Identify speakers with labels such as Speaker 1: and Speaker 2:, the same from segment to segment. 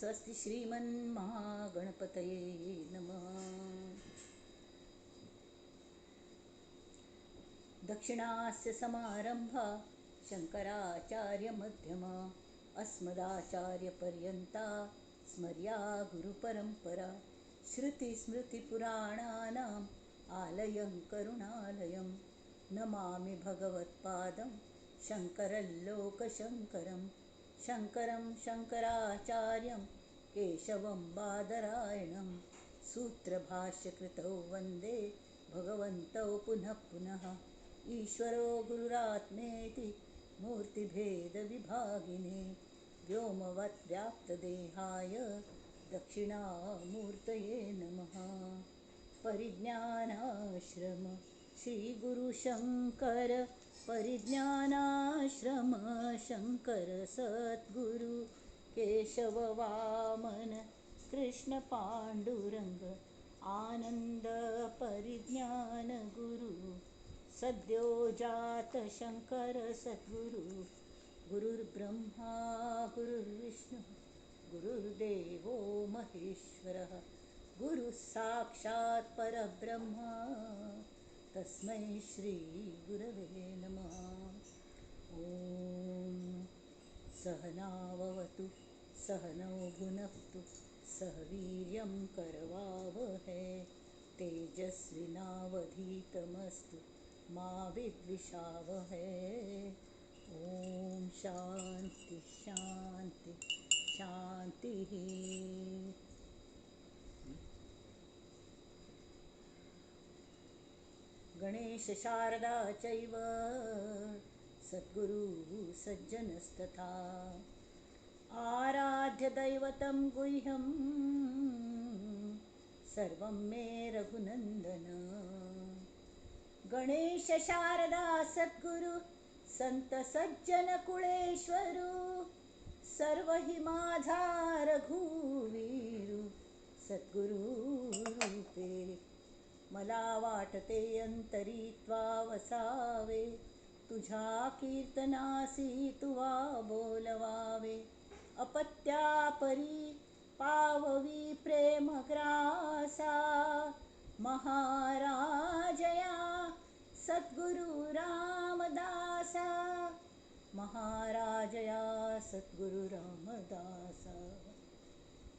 Speaker 1: स्वस्ति श्रीमन्महागणपतये नमः. दक्षिणास्य समारंभा शंकराचार्यमध्यमा अस्मदाचार्यपर्यन्ता स्मर्या गुरुपरंपरा. श्रुतिस्मृतिपुराणानाम् आलयं करुणालयं नमामि भगवत्पादं शंकरलोकशंकरं शंकरं शंकराचार्यं केशवं बादरायणं सूत्रभाष्यकृतौ वंदे भगवन्तौ पुनः पुनः. ईश्वरो गुरुरात्मेति मूर्तिभेदविभागिने व्योमवत् व्याप्तदेहाय दक्षिणामूर्तये नमः. परिज्ञानाश्रम श्रीगुरुशंकर परिज्ञानाश्रम शंकर सद्गुरु केशव वामन कृष्ण पांडुरंग आनंद परिज्ञान गुरु सद्यो जात शंकर सद्गुरु. गुरुर्ब्रह्मा गुरुर्विष्णु गुरुर्देवो महेश्वरः गुरुः साक्षात् परब्रह्म तस्मै श्री गुरवे नमः. ॐ सहनाववतु सहनौ भुनक्तु सह वीर्यं करवावहै तेजस्विनावधीतमस्तु मा विद्विषावहै. ॐ शांती शांती शांती. गणेश शारदा चैव सद्गुरु सज्जनस्तथा आराध्य दैवतं गुह्यं सर्वं मे रघुनंदन. गणेश शारदा सद्गुरु संत सज्जन कुळेश्वरू सर्व हि माझा रघुवीरू सद्गुरु रूपे. मला वाटते अंतरी त्वा वसावे तुझ्या कीर्तनासी तुवा बोलवावे. अपत्यापरी पाववी प्रेमग्रासा महाराजया सद्गुरु रामदासा महाराजया सद्गुरु रामदासा.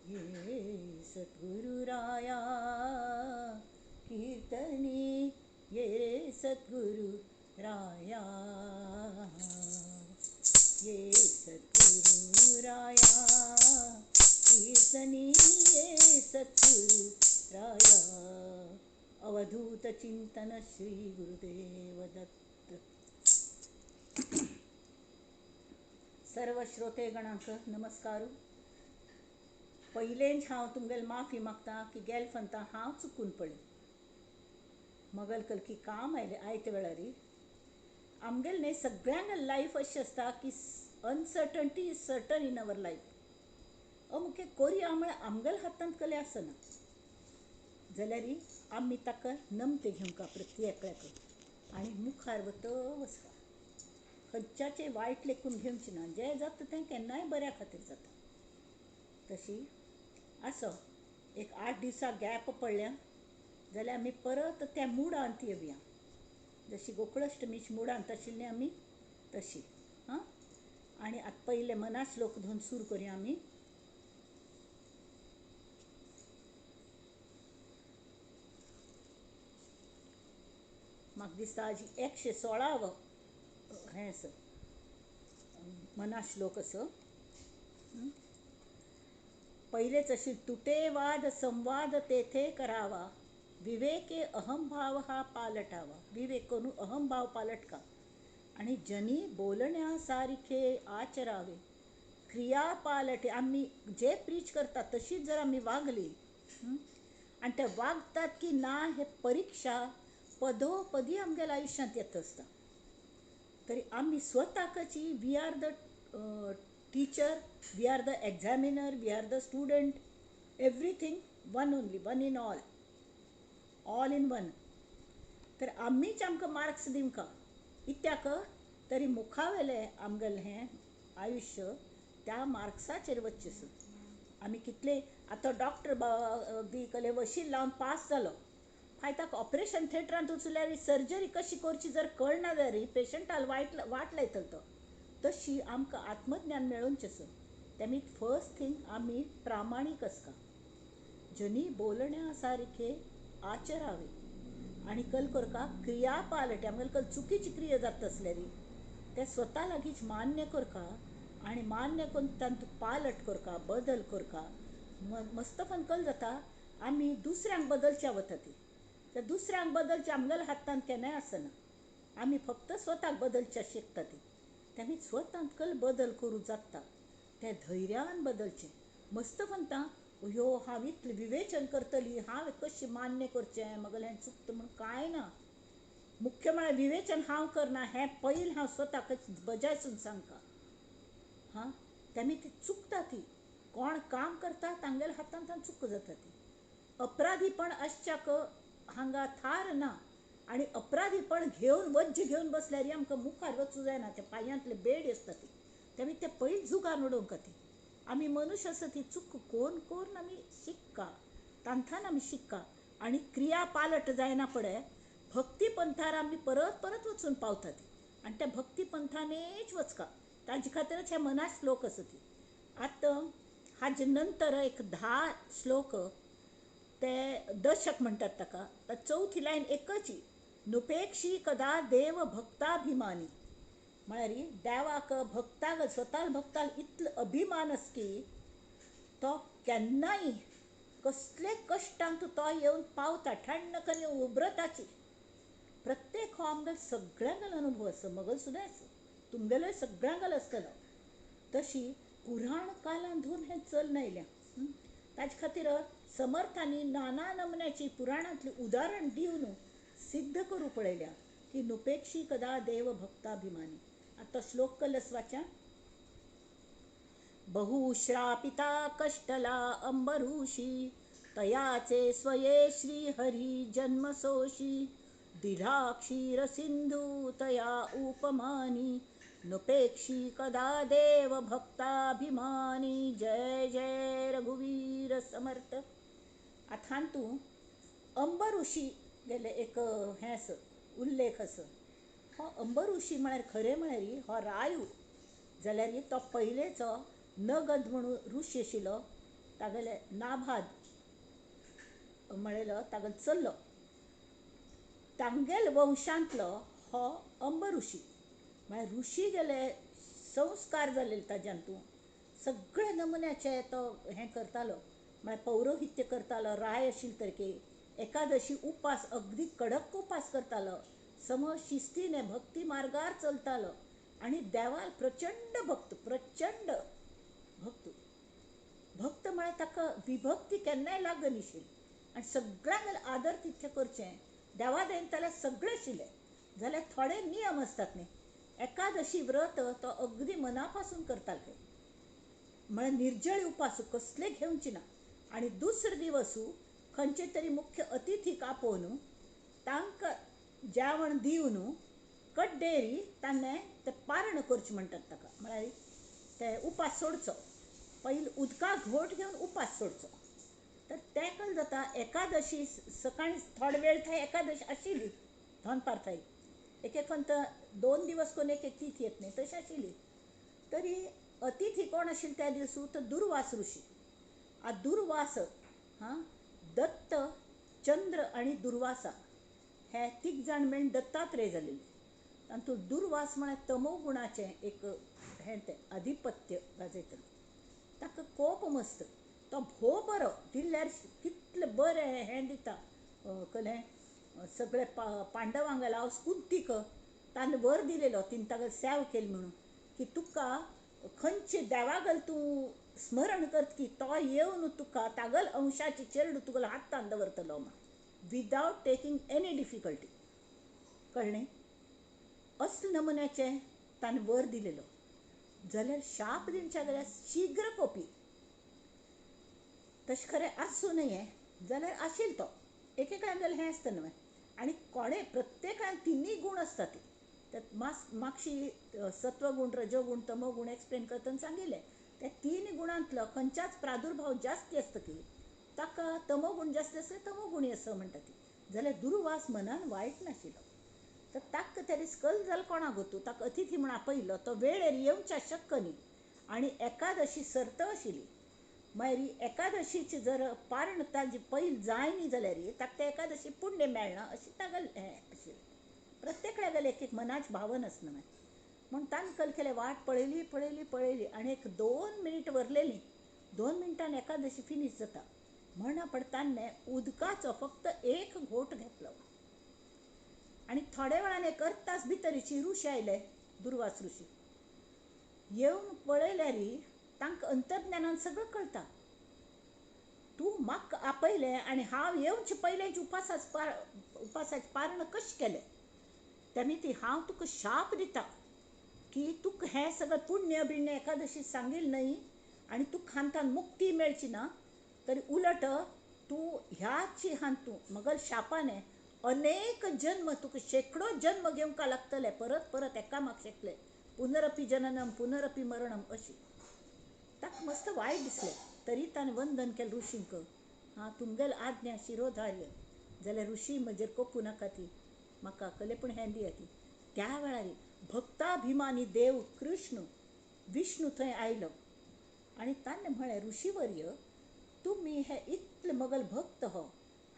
Speaker 1: ये सद्गुरुराया कीर्तनी ये सद्गुरु राया ये सद्गुरुराया कीर्तनी ये सद्गुरु राया. अवधूत चिंतन श्री गुरुदेव दत्त. सर्व श्रोतेगणांक नमस्कार. पयलेंच हांव तुमगेल माफी मागता की गेल फंता हांव चुकून पडलें. मगल कलकी काम आयलें आयते वेळारी. आमगेल न्ही सगळ्यांक लायफ अशी आसता की uncertainty is certain in our life. Amuke कोरया म्हळ्यार आमगेल हातांत कले आसना जाल्यार आमी ताका नमतें घेवंक प्रत्येकल्याक आनी मुखार वत वचपा. खंयच्याचें वायट लेखून घेवचें ना. जें जाता तें केन्नाय बऱ्या खातीर जाता. तशी आसो एक 8 दिसां गॅप पडल्या जाल्यार आमी परत त्या मुडांत येवया. जशी गोकुळाष्टमीच्या मुडांत आशिल्ली आमी तशी. हां, आनी आतां पयलें मना श्लोक धरून सुरू करुया आमी. म्हाका दिसता आज 116 हें आसा मना श्लोक असो. पयलेच अशी तुटे वाद संवाद तेथे करावा विवेके अहंभाव हा पालटावा. विवेक करून अहंभाव पालटका आणि जनी बोलण्यासारखे आचरावे क्रिया पालटे. आम्ही जे प्रीच करतात तशीच जर आम्ही वागली आणि ते वागतात की ना हे परीक्षा पदोपदी आमगेल्या आयुष्यांत येत आसता. तरी आमी स्वताकची we are the teacher, we are the examiner, we are the student, everything one only, one in all, all in one. तर आमीच आमकां मार्क्स दिवंका इत्याक तरी मुखावेलें आमगेलें हें आयुश्य त्या मार्क्साचेर वचचें. आमी कितले आतां डॉक्टर बी कसले वशील लावन पास जालो, मागीर ताका ऑपरेशन थिएटरांत वचल्यार सर्जरी कशी करची जर कळना जाल्यार पेशंटाक वाट लायतलो तो. तशी आमकां आत्मज्ञान मेळोवचें आसा. तेमी फर्स्ट थींग आमी प्रामाणीक आसता. जनी बोलण्या सारखे आचरावे आनी कल करका क्रिया पालटे. आमगेले कल चुकीची क्रिया जाता आसल्यारी ते स्वता लागींच मान्य करका आनी मान्य करून तांतूं पालट करका, बदल करका. मस्तपन कल जाता आमी दुसऱ्यांक बदलच्या वता ती. तर दुसऱ्यांक बदलचे आमगेल्या हातांत केन्नाय आसना. आमी फक्त स्वताक बदलच्या शिकता ती. तेमी स्वतांत कल बदल करूं जाता ते धैर्यान बदलचें. मस्त म्हणटा ह्यो हांव इतलें विवेचन करतली, हांव कशें मान्य करचें मगेलें हें चुकता म्हूण कांय ना. मुख्य म्हळ्यार विवेचन हांव करना हें पयलीं हांव स्वताक बजायसून सांगता. हां, तेमी ती चुकता ती. कोण काम करता तांगेल्या हातांत चूक जाता ती. अपराधीपण आसच्याक हांगा थार ना आनी अपराधीपण घेवन वज्ज घेवन बसल्यार आमकां मुखार वचूं जायना. त्या पांयांतले बेड आसता ती. तेमी ते पयलीं जुगान उडोवंक ती. आमी मनुष्य आसा ती चूक कोन कोन आमी शिक्का, तांथान आमी शिक्का आनी क्रिया पालट जायना पडे भक्ती पंथार आमी परत परत वचून पावता ती. आनी त्या भक्ती पंथानेच वचका. ताजे खातीरच हे मना श्लोक आसा ती. आतां हाजे नंतर एक 10 श्लोक ते दशक म्हणटात ताका. चवथी लायन एकच, नुपेक्षी कदा देव भक्ताभिमानी. म्हळ्यार देवाक भक्ताक स्वता भक्ताक इतलो अभिमान आसा की तो केन्नाय कसले कश्टांक तो येवन पावता, ठण्ण करून उब्रताची. प्रत्येक हो आमगेलो सगळ्यांगेलो अनुभव आसा, मगल सुद्दां आसा, तुमगेलोय सगळ्यांगेलो आसतलो. तशी पुराण कालान धरून हें चलना आयलें. ताजे खातीर समर्थांनी नाना नमुन्याची पुराणांतली उदाहरण दिवन सिद्ध करूं पळयल्या की नुपेक्षी कदा देव भक्ताभिमानी. आतां श्लोक कलस वाचा. बहुश्रापिता कष्टला अंबरुषी तयाचे स्वये श्री हरी जन्म सोशी दिला क्षीर सिंधू तया उपमानी नुपेक्षी कदा देव भक्ताभिमानी. जय जय रघुवीर समर्थ. आतां तूं अंबरुषी गेले एक हें आसा उल्लेख आसा. हो अंबरुषी म्हळ्यार खरें म्हळ्यार हो रायू जाल्यार तो पयलेचो नगद म्हणून ऋषी आशिल्लो. तागेले नाभाद म्हळेलो तागेलो चल्लो. तांगेल वंशांतलो हो अंबरुषी म्हळ्यार ऋषी गेले संस्कार जालेले ताज्यान तूं सगळे नमुन्याचे तो हें करतालो. म्हळ्यार पौरोहित्य करतालो, राय आशिल्ले तरेके एकादशी उपास अगदी कडक उपास करतालो, सम शिस्तीने भक्ती मार्गार चलतालो आनी देवाल प्रचंड भक्त, प्रचंड भक्त. भक्त म्हळ्यार ताका विभक्ती केन्नाय लागनाशिल्ली आनी सगळ्यांक आदर तिथ्य करचें. देवा दयेन जाल्यार सगळें आशिल्लें. जाल्यार थोडे नियम आसतात न्ही. एकादशी व्रत तो अगदी मना पासून करतालो. म्हळ्यार निर्जळ उपास कसले घेवचे ना आनी दुसरे दिवसू खंयचे तरी मुख्य अतिथीक आपोवन तांकां जेवण दिवन कड्डेरी ताणें तें पारण करचें म्हणटात ताका. म्हळ्यार ते उपास सोडचो, पयलीं उदका घोट घेवन उपास सोडचो. तर तें कल जाता एकादशी सकाळीं थोडो वेळ थंय एकादशी आशिल्ली दनपार थंय एक एक तर 2 दिवस कोण एक एक तीथ येत न्ही तशें आशिल्ली. तरी अतिथी कोण आशिल्ले त्या दिवसू तर दुर्वास ऋषी. आ दुर्वास हां दत्त चंद्र आनी दुर्वासा हे तीग जाण मेळून दत्तात्रेय जालेले. तातूंत दुर्वास म्हळ्यार तमो गुणाचें एक हें तें आधिपत्य गाजयतलें. ताका कोप मस्त, तो भोव बरो दिल्यार कितलें बरें हें दिता कलें सगळे पांडवांक लाव कुंतीक ताणें वर दिलेलो तिणें ताका सेव केली म्हणून की तुका खंयचे देवागल तूं स्मरण करत की तो येवन तुका तागल अंशाची चेरडू तुगेलो हातान दवरतलो म्हण विदावट टेकींग एनी डिफिकल्टी. कळ्ळें? असले नमुन्याचें ताणें वर दिलेलो. जाल्यार शाप दिवच्या जाल्यार शीघ्र कोपी. तशें खरें आसूं न्हय जाल्यार आशिल्लो तो. एक एकल्यान जाल्यार हें आसता न्हय. आनी कोणें प्रत्येकान तिनूय गूण आसता ती. मातशी सत्वगूण रजोगूण तमोगूण एक्सप्लेन करतना सांगिल्लें. त्या तीन गुणांतलो खंयच्याच प्रादुर्भाव जास्ती आसता की ताका तमोगुण जास्त आसता, तमोगुणी आसा म्हणटा ती. जाल्यार दुर्वास मनान वायट नाशिल्लो. तर ताका त्या दीस कल जाल कोणाक गो तूं ताका अतिथी म्हूण आपयलो, तो वेळेर येवच्या शक्य न्ही. आनी एकादशी सर्त आशिल्ली, मागीर एकादशीची जर पारण ताजी पयल जाय न्ही जाल्यार ताका ते एकादशी पुण्य मेळना अशी तागेलें हें आशिल्लें. प्रत्येकल्यागेलें एक एक मनाची भावन आसना मागीर. म्हूण ताणें कल केलें, वाट पळयली पळयली पळयली आनी एक 2 मिनीट वरलेली, 2 मिनटान एकादशी फिनीश जाता म्हणा पण ताणें उदकाचो फक्त एक घोट घेतलो. आनी थोड्या वेळान एक अर्द तास भितरीची ऋषी आयले, दुर्वास ऋषी. येवन पळयल्यार तांकां अंतर्ज्ञानान सगळें कळटा. तूं म्हाका आपयलें आनी हांव येवचे पयलें उपासाचें पारण कशें केलें, तेमी ती हांव तुका शाप दिता की तुका हें सगळें पुण्य बिण्य एकादशी सांगील न्हय आनी तुका हांतान मुक्ती मेळची ना, तरी उलट तूं ह्याच हान तूं मगल शापाने अनेक जन्म तुका शेंकडो जन्म घेवंक लागतले, परत परत एकामाक शेकले, पुनरपी जननम पुनरपी मरणम अशी. ताका मस्त वायट दिसलें, तरी ताणें वंदन केलें ऋषींक, हां तुमगेल आज्ञा शिरोधार्य, जाल्यार ऋषी म्हजेर कोपूं नाका ती, म्हाका कले पूण हें दिया ती. त्या वेळार भक्ताभिमानी देव कृष्ण विष्णू थंय आयलो आनी ताणें म्हळें, ऋषीवर्य तुमी हे इतले मगल भक्त हो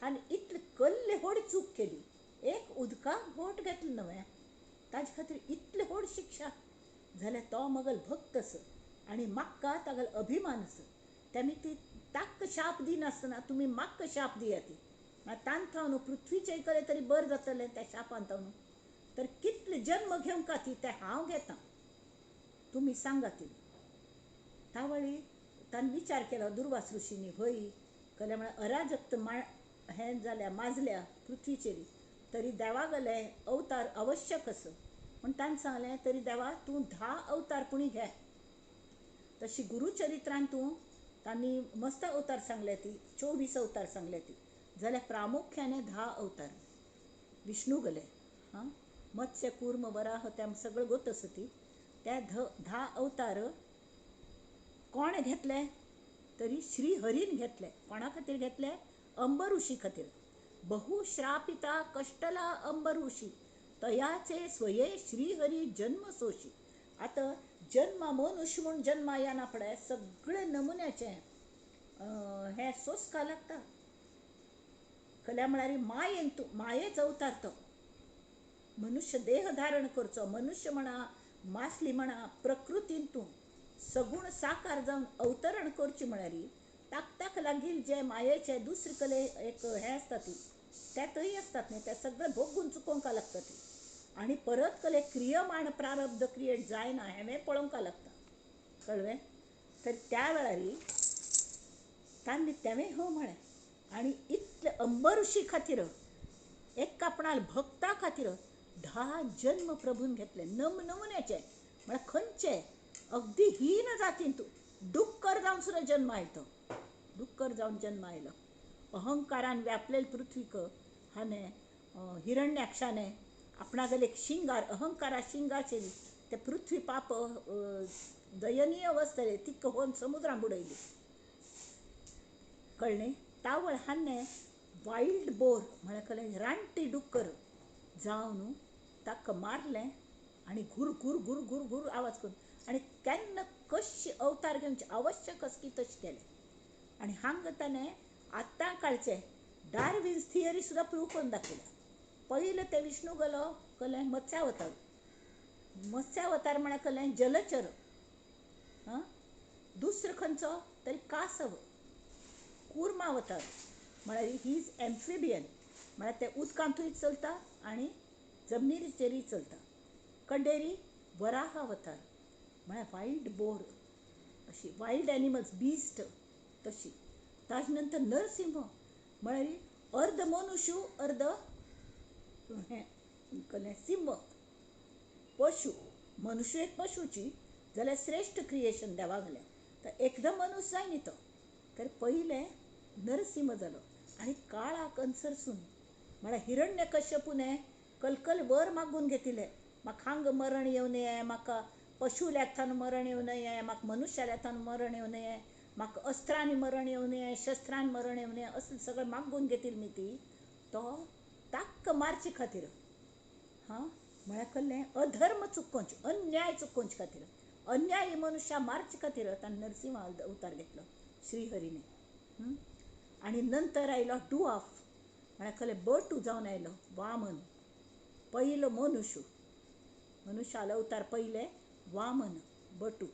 Speaker 1: आनी इतले कल्ले व्हड चूक केली, एक उदकाक घोट घेतलो न्हय ताजे खातीर इतली व्हड शिक्षा, जाल्यार तो मगल भक्त आसा आनी म्हाका तागेलो अभिमान आसा, तेमी ती ताका शाप दिनासतना तुमी म्हाका शाप दिया ती, तान थावन पृथ्वीचे कडेन तरी बरें जातलें त्या शापान थावन, तर कितले जन्म घेवंक ती तें हांव घेतां, तुमी सांगा ती. तावळी ताणें विचार केलो दुर्वास ऋषींनी, हय कले म्हळ्यार अराजक्त हें जाल्या माजल्या पृथ्वीचेर, तरी देवा गेले अवतार आवश्यक आसा, म्हूण ताणें सांगलें तरी देवा तूं 10 अवतार पुणी घे. तशी गुरुचरित्रान तूं तांणी मस्त अवतार सांगले ती, 24 अवतार सांगले ती, जाल्यार प्रामुख्याने 10 अवतार विष्णू गेले, हां मत्स्य कूर्म वराह त्या सगळं गोत आसा ती, त्या 10 अवतार कोण घेतले तरी श्रीहरीन घेतले. कोणा खातीर घेतले? अंबऋषी खातीर. बहुश्रापिता कष्टला अंबऋषी तयाचे स्वये श्रीहरी जन्म सोशी. आतां जन्मा मनुष्य म्हूण जन्मा येना पडे सगळे नमुन्याचे हें सोंसका लागता. कल्या म्हळ्यार मायेन तूं मायेच अवतार तो मनुष्य देह धारण करचो, मनुष्य म्हणा मासली म्हणा प्रकृतीन तूं सगुण साकार जावन अवतरण करची म्हळ्यार ताक ताक लागील जे मायेचे दुसरे कले एक हें आसता ती त्या थंय आसतात न्ही, त्या सगळें भोगून चुकोवंक लागता ती, आनी परत कले क्रियमाण प्रारब्ध क्रिएट जायना हें पळोवंक लागता, कळ्ळें? तर त्या वेळार तांणी तेंवें हो म्हळें आनी इतले अंबऋषी खातीर एक आपणाल भक्ता खातीर 10 जन्म प्रभून घेतले नमुन्याचे, म्हळ्यार खंयचे अगदी हीन जातीन तूं डुक्कर जावन सुद्दां जन्म आयलो, डुक्कर जावन जन्म आयलो. अहंकारान व्यापलेल पृथ्वीक हाणें हिरण्याक्षाने आपणागेले एक शिंगार अहंकारा शिंगाचेर ते पृथ्वी पाप दयनीय अवस्था तिका होवन समुद्रान बुडयली, कळ्ळें? तावळ हाणें वायल्ड बोर म्हळ्यार कळ्ळें रानटी डुक्कर जावन ताका मारलें आनी घुर घुर घुर घुर घुर आवाज करून आनी केन्ना कशी अवतार घेवचे आवश्यक आसा की तशें केलें. आनी हांगा ताणें आतां काळचें डार्विन्स थियरी सुद्दां प्रूव करून दाखयल्या. पयलें ते विष्णू गेलो कलें मत्स्यावतार, मत्स्यावतार म्हळ्यार कलें जलचर, हां दुसरो खंयचो तरी कासव, कूर्मावतार म्हळ्यार he is amphibian, म्हळ्यार ते उदकांतूय चलता आनी जमनीचेरूय चलता. कंडेरी वराहावतार म्हळ्यार वायल्ड बोर अशी वायल्ड एनिमल्स बीस्ट तशी. ताजे नंतर नरसिंह म्हळ्यार अर्द मनुष्य अर्द हें कलें सिंह, पशु, मनुष्य एक पशुची जाल्यार श्रेश्ठ क्रिएशन देवा गेलें, तर एकदम मनुष्य जाय न्ही तो, तर पयलें नरसिंह जालो. आनी काळाक अनुसरसून म्हळ्यार हिरण्यकश्यपूने कलकल वर मागून घेतिल्लें, म्हाका हांग मरण येवं नये, म्हाका पशुल्याथान मरण येवं नये, म्हाका मनुष्याल्याथान मरण येवं नये, म्हाका अस्त्रांनी मरण येवं नये, शस्त्रान मरण येवं नये, असलें सगळें मागून घेतिल्ली न्ही ती, तो ताक्क मारचे खातीर, हां म्हळ्यार कसलें अधर्म चुकोवचें, अन्याय चुकोवचे खातीर, अन्यायी मनुष्या मारचे खातीर ताणें नरसिंह अवतार घेतलो श्रीहरीने. आनी नंतर आयलो डुआफ, म्हळ्यार कसलें बटू जावन आयलो वामन, पयलो मनुष्य, मनुष्यालो अवतार पयले वामन बटू.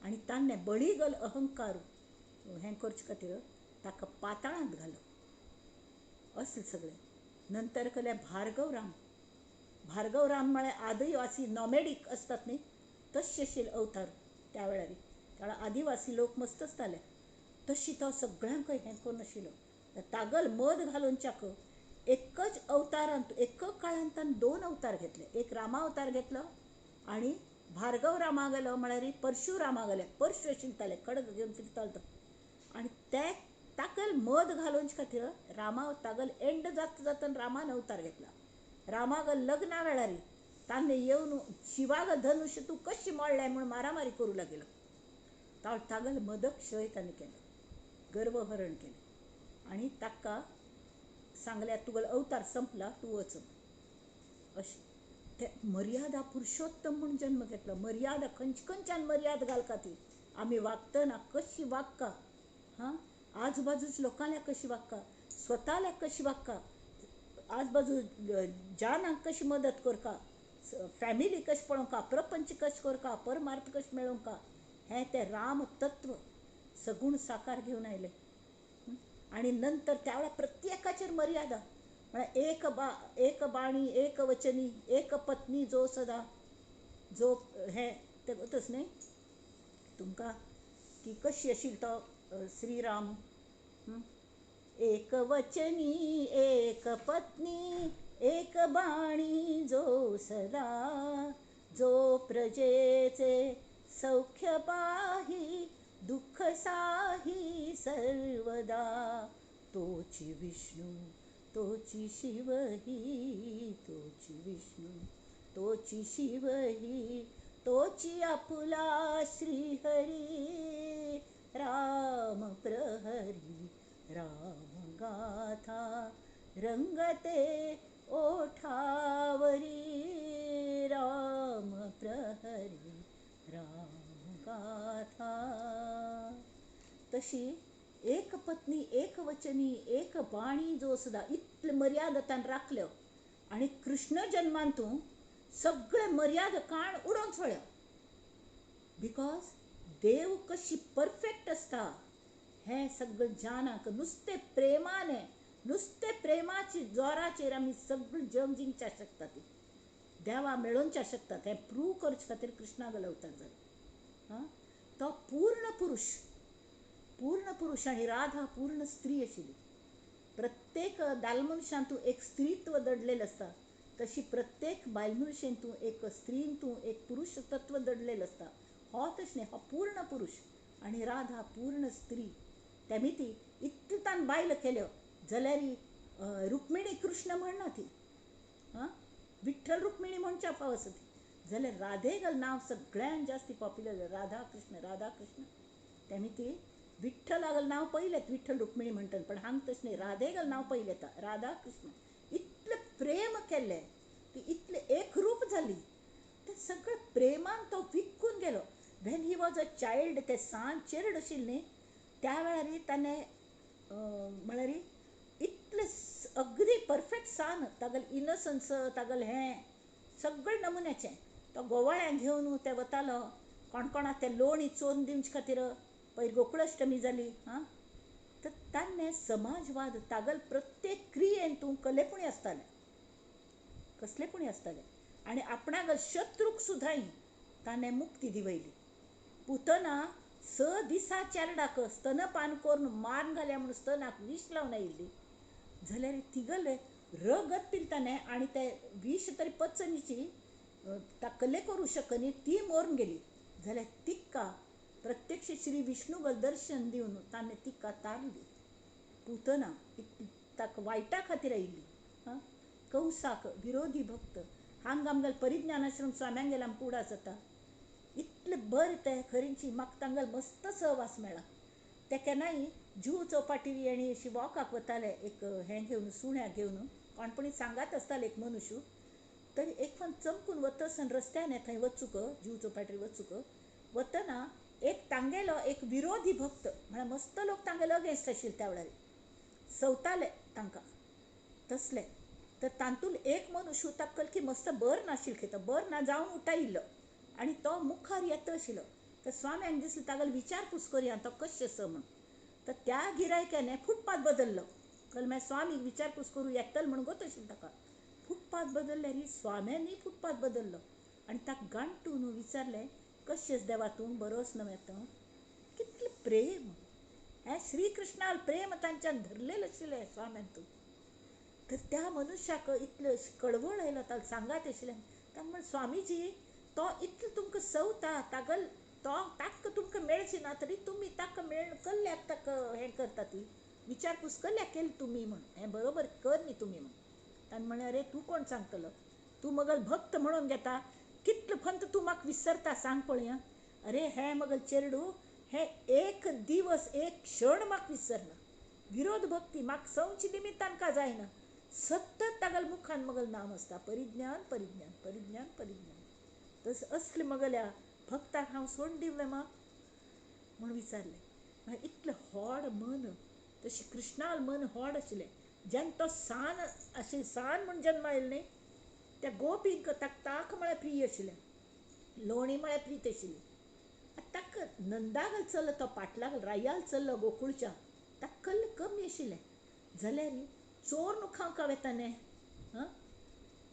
Speaker 1: आनी ताणें बळीगल अहंकार हें करचे खातीर ताका पाताळांत घालो. असलें सगळें. नंतर कसलें भार्गवराम, भार्गवराम म्हळ्यार आदिवासी नॉमेडीक आसतात न्ही तशे आशिल्ले अवतार त्या वेळार. त्या वेळार आदिवासी लोक मस्त आसताले, तशी तो सगळ्यांक हें करून आशिल्लो. तागल मद घालून चाक एकच अवतारांत एक काळांत ताणें दोन अवतार घेतले. एक रामा अवतार घेतलो आनी भार्गव रामा गेलो म्हळ्यार परशुरामा गेले, परशु आशिल्ले खडग घेवन फिरतालो तो. आनी ते ताकल मद घालून खातीर रामा तागल एंड जाता जातना रामान अवतार घेतला. रामागल लग्ना वेळार ताणें येवन शिवाग धनुष्य तूं कशी मोडलें म्हूण मारामारी करूं लागिलो. तागल मदक्षय ताणें केलो, गर्भहरण केलें आनी ताका सांगल्यार तुगेलो अवतार संपला, तूं वच. अशें ते मर्यादा पुरुषोत्तम म्हूण जन्म घेतलो. मर्यादा खंयचे खंयच्यान मर्यादा घालता ती, आमी वागतना कशी वागका, हां आजूबाजूच्या लोकांल्या कशी वागका, स्वताल्या कशी वागका, आजबाजू जानाक कशी मदत करका, फॅमिली कशी पळोवंका, प्रपंच कशें करका, परमार्थ कशें मेळोवंका, हें तें राम तत्व सगूण साकार घेवन आयलें. आनी नंतर त्या वेळार प्रत्येकाचेर मर्यादा, म्हळ्यार एक एक बाणी, एक वचनी, एक पत्नी जो सदा जो, हें तें वतच न्ही तुमकां की कशी आशिल्ली तो श्रीराम. एक वचनी एक पत्नी एक बाणी जो सदा, जो प्रजेचे सौख्य पाही दुःख साही सर्वदा, तोची विष्णू तोची शिवही, तोची विष्णू तोची शिवही, तोची आपुला श्रीहरी, राम प्रहरी राम गाथा रंगते ओठावरी, राम प्रहरी राम गाथा. तशी एक पत्नी एक वचनी एक बाणी जो सदा, इतले मर्यादा ताणें राखल्यो. आनी कृष्ण जन्मान तूं सगळे मर्यादा काण उडोवन सोडल्यो. Because देव कशी परफेक्ट आसता हें सगळें जानाक नुस्तें प्रेमाने, नुस्तें प्रेमाचे जोराचेर आमी सगळें जग जिंकच्या शकता, ती देवा मेळोवच्या शकतात. हें प्रूव करचे खातीर कृष्णागेलो अवतार जालो. हां, तो पूर्ण पुरुष, पूर्ण पुरुष आनी राधा पूर्ण स्त्री आशिल्ली. प्रत्येक दालमनशान तूं एक स्त्रीत्व दडलेलें आसता, तशी प्रत्येक बायल मनशेन तूं एक स्त्रीन तूं एक पुरुष तत्व दडलेलें आसता. हो तशें न्ही, हो पूर्ण पुरुष आनी राधा पूर्ण स्त्री. तेमी ती इतली ताणें बायलो केल्यो जाल्यार रुक्मिणी कृष्ण म्हणना ती, आं विठ्ठल रुक्मिणी म्हणच्या फाव आसा ती. जाल्यार राधेगल नांव सगळ्यान जास्ती पॉप्युलर, राधा कृष्ण राधा कृष्ण. तेमी ती विठ्ठलागल नांव पयलें विठ्ठल रुक्मिणी म्हणटात, पण हांगा तशें न्ही, राधेगल नांव पयलें येता, राधा कृष्ण. इतलें प्रेम केल्लें ती इतलें एकरूप जाली, तें सगळें प्रेमान तो विकून गेलो. When he was a child, ते सान चेरड आशिल्लें न्ही त्या वेळार ताणें म्हळ्यार इतलें अगदी परफेक्ट सान, तागेलें इनोसन्स, तागेलें हें सगळें नमुन्याचें. तो गोवाळ्यांक घेवन ते वतालो कोणकोणाक ते लोणी चोरून दिवचे खातीर. पयर गोकुळाष्टमी जाली, हां, तर ताणें समाजवाद तागेले प्रत्येक क्रियेन तूं कलेपणी आसतालें, कसलेपणी आसतालें. आनी आपणागेले शत्रूक सुद्दां ताणें मुक्ती दिवयली. पुतना 6 दिसा चेरडाक स्तनपान करून मारून घाल्या म्हूण स्तनाक विष लावन आयिल्ली, जाल्यार तिगेलें रगत पिलें ताणें आनी तें विष तरी पचनीची ताकले करूं शकनी, ती मरून गेली. जाल्यार तिका प्रत्यक्ष श्री विष्णुगल दर्शन दिवन ताणें तिका तारली. पुतना ताका वायटा खातीर आयिल्ली. आं, कंसाक विरोधी भक्त हांगा आमगेले परिज्ञानाश्रम स्वाम्यांगेले आमकां उडास जाता. इतलें बरें तें खरेंची म्हाका तांगेलो मस्त सहवास मेळ्ळा. ते केन्नाय जुहू चौपाटी आनी अशी वॉकाक वताले, एक हें घेवन, सुण्याक घेवन, कोणपणी सांगात आसताले एक मनुष्य. तरी एक फावट चमकून वतसन रस्त्यान थंय वचूंक, जुहू चौपाटीर वचूंक वतना एक तांगेलो एक विरोधी भक्त, म्हळ्यार मस्त लोक तांगेलो अगेन्स्ट आशिल्ले त्या वेळार, सवताले तांकां तसले. तर तातूंत एक मनुष्य ताका कलकी मस्त बर नाशिल्लें, तो बर ना जावन उठायिल्लो आनी तो मुखार येता आशिल्लो. तर स्वाम्यांक दिसलें तागेलो विचारपूस करुया तो कशें आसा म्हूण. तर त्या गिरायकाने फुटपाथ बदल्लो. कळ्ळें, मागीर स्वामी विचारपूस करूं येतलो म्हूण गोत आशिल्लें ताका. फुटपाथ बदल्ल्यार स्वाम्यांनी फुटपाथ बदल्लो आनी ताका गांठून विचारलें, कशें देवा तूं बरोच न्हय आतां? कितलें प्रेम हें श्रीकृष्णाल प्रेम तांच्यान धरलेलें आशिल्लें स्वाम्यान तूं. तर त्या मनुष्याक इतलें कळवळ आयलो, ताका सांगात आशिल्लें. ताका म्हण स्वामीजी तो इतलो तुमकां सवता, तागल तो ताका तुमकां मेळची ना तरी तुमी ताका मेळ कल्ल्याक ताका हें करता ती विचारपूस कल्ल्याक केली तुमी म्हूण, हें बरोबर कर न्ही तुमी म्हूण. ताणें म्हणलें, अरे तूं कोण सांगतलो, तूं मगल भक्त म्हणून घेता, कितलो फंत तूं म्हाका विसरता सांग पळया. अरे हें मगल चेरडू हें एक दिवस एक क्षण म्हाका विसरना, विरोध भक्ती म्हाका सवची निमित्तान का जायना, सतत तागेल्या मुखान मगल नाम आसता, परिज्ञान परिज्ञान परिज्ञान परिज्ञान. तस असले मगल्या भक्ताक हांव सोड दिवलें मा म्हूण विचारलें. मागीर इतलें होड मन, तशें कृष्णाल मन होड आशिल्लें. जेन्ना तो सान अशें सान म्हूण जन्म आयलो न्ही, त्या गोपींक ताका ताक म्हळ्यार प्रिय आशिल्लें, लोणी म्हळ्यार प्रीत आशिल्ली. आतां ताका नंदागल चल्लो, तो पाटलागल रायाल चल्लो गोकुळच्या, ताका कल्ल कमी आशिल्लें. जाल्यार चोर खावंक वेता न्ही, हां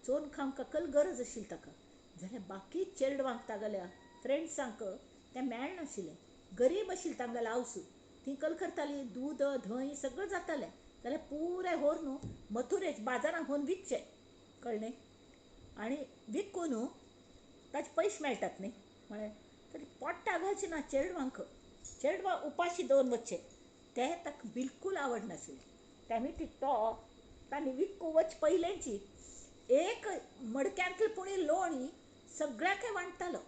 Speaker 1: चोर खावंक कल गरज आशिल्ली ताका. जाल्यार बाकी चेडवांक तागेल्या फ्रेंड्सांक तें मेळनाशिल्लें, गरीब आशिल्लें तांगेलें आवसू, तीं कल करतालीं, दूद धंय सगळें जातालें. जाल्यार पुराय व्हर न्हू मथुरेच बाजारांत व्हरून विकचें, कळ्ळें, आनी विकून ताचे पयशे मेळटात न्ही म्हळें तरी पोट्टा घालचें ना चेडवांक, चेडवां उपाशी दवरून वचचें तें ताका बिलकूल आवडनाशिल्लें. तेमी ती तो तांणी विकूं वच पयलेंची एक मडक्यांतली पुणी लोणी सगळ्याकय वांट्टालो.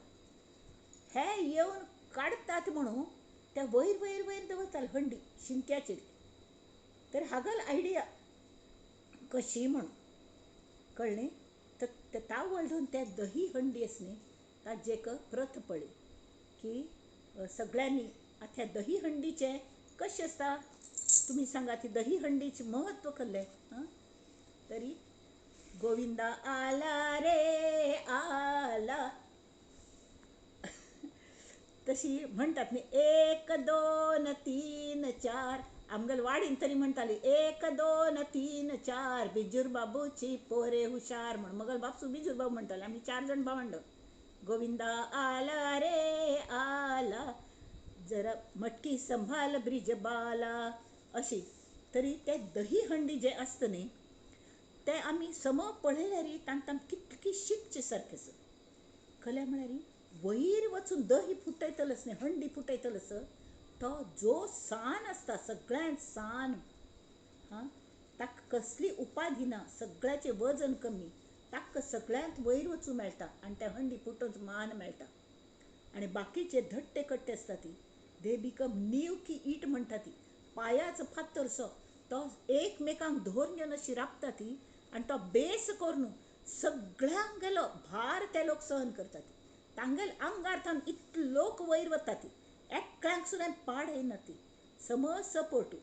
Speaker 1: हे येवन काडटात म्हणून ते वयर वयर वयर दवरताले हंडी शिंक्याचेर. तर हागल आयडिया कशी म्हूण, कळ्ळें. तर ते तावळ धरून ते दही हंडी आसा न्ही ताजें एक प्रथा पडली की सगळ्यांनी आतां ह्या दही हंडीचें कशें आसता तुमी सांगा, ती दही हंडीचें म्हत्व कसलें? आं तरी गोविंदा आला रे आला तशी म्हणटात न्ही, 1 2 3 4 आमगेले वाडीन तरी म्हणटाली 1 2 3 4 बिजूर बाबूची पोरे हुशार म्हण. मगल बापसू बिजूर बाबू म्हणटाले, आमी 4 जाण भावंड. गोविंदा आला रे आला जरा मटकी संभाल ब्रिजबाला अशी. तरी ते दही हंडी जे आसता न्ही ते आमी सम पळयल्यार तांकां कितकी शिकचे सारकें आसा. कल्या म्हळ्यार वयर वचून दही फुटयतलोच न्ही, हंडी फुटयतलोच, तो जो सान आसता सगळ्यांत सान, हां ताका कसली उपाधी ना, सगळ्याचें वजन कमी, ताका सगळ्यांत वयर वचूं मेळटा आनी त्या हंडी फुटोवंक मान मेळटा. आनी बाकीचे धट्टे कट्टे आसता ती they become नीव की ईट म्हणटा ती, पांयाचो फातरसो तो एकमेकांक धरून घेवन अशी राबता ती आनी तो बेस करून सगळ्यांगेलो भार ते लोक सहन करतात. तांगेले आंगार थावन इतले लोक वयर वता ती, एकल्यांक सुद्दां पाड येना ती, समज सपोर्ट.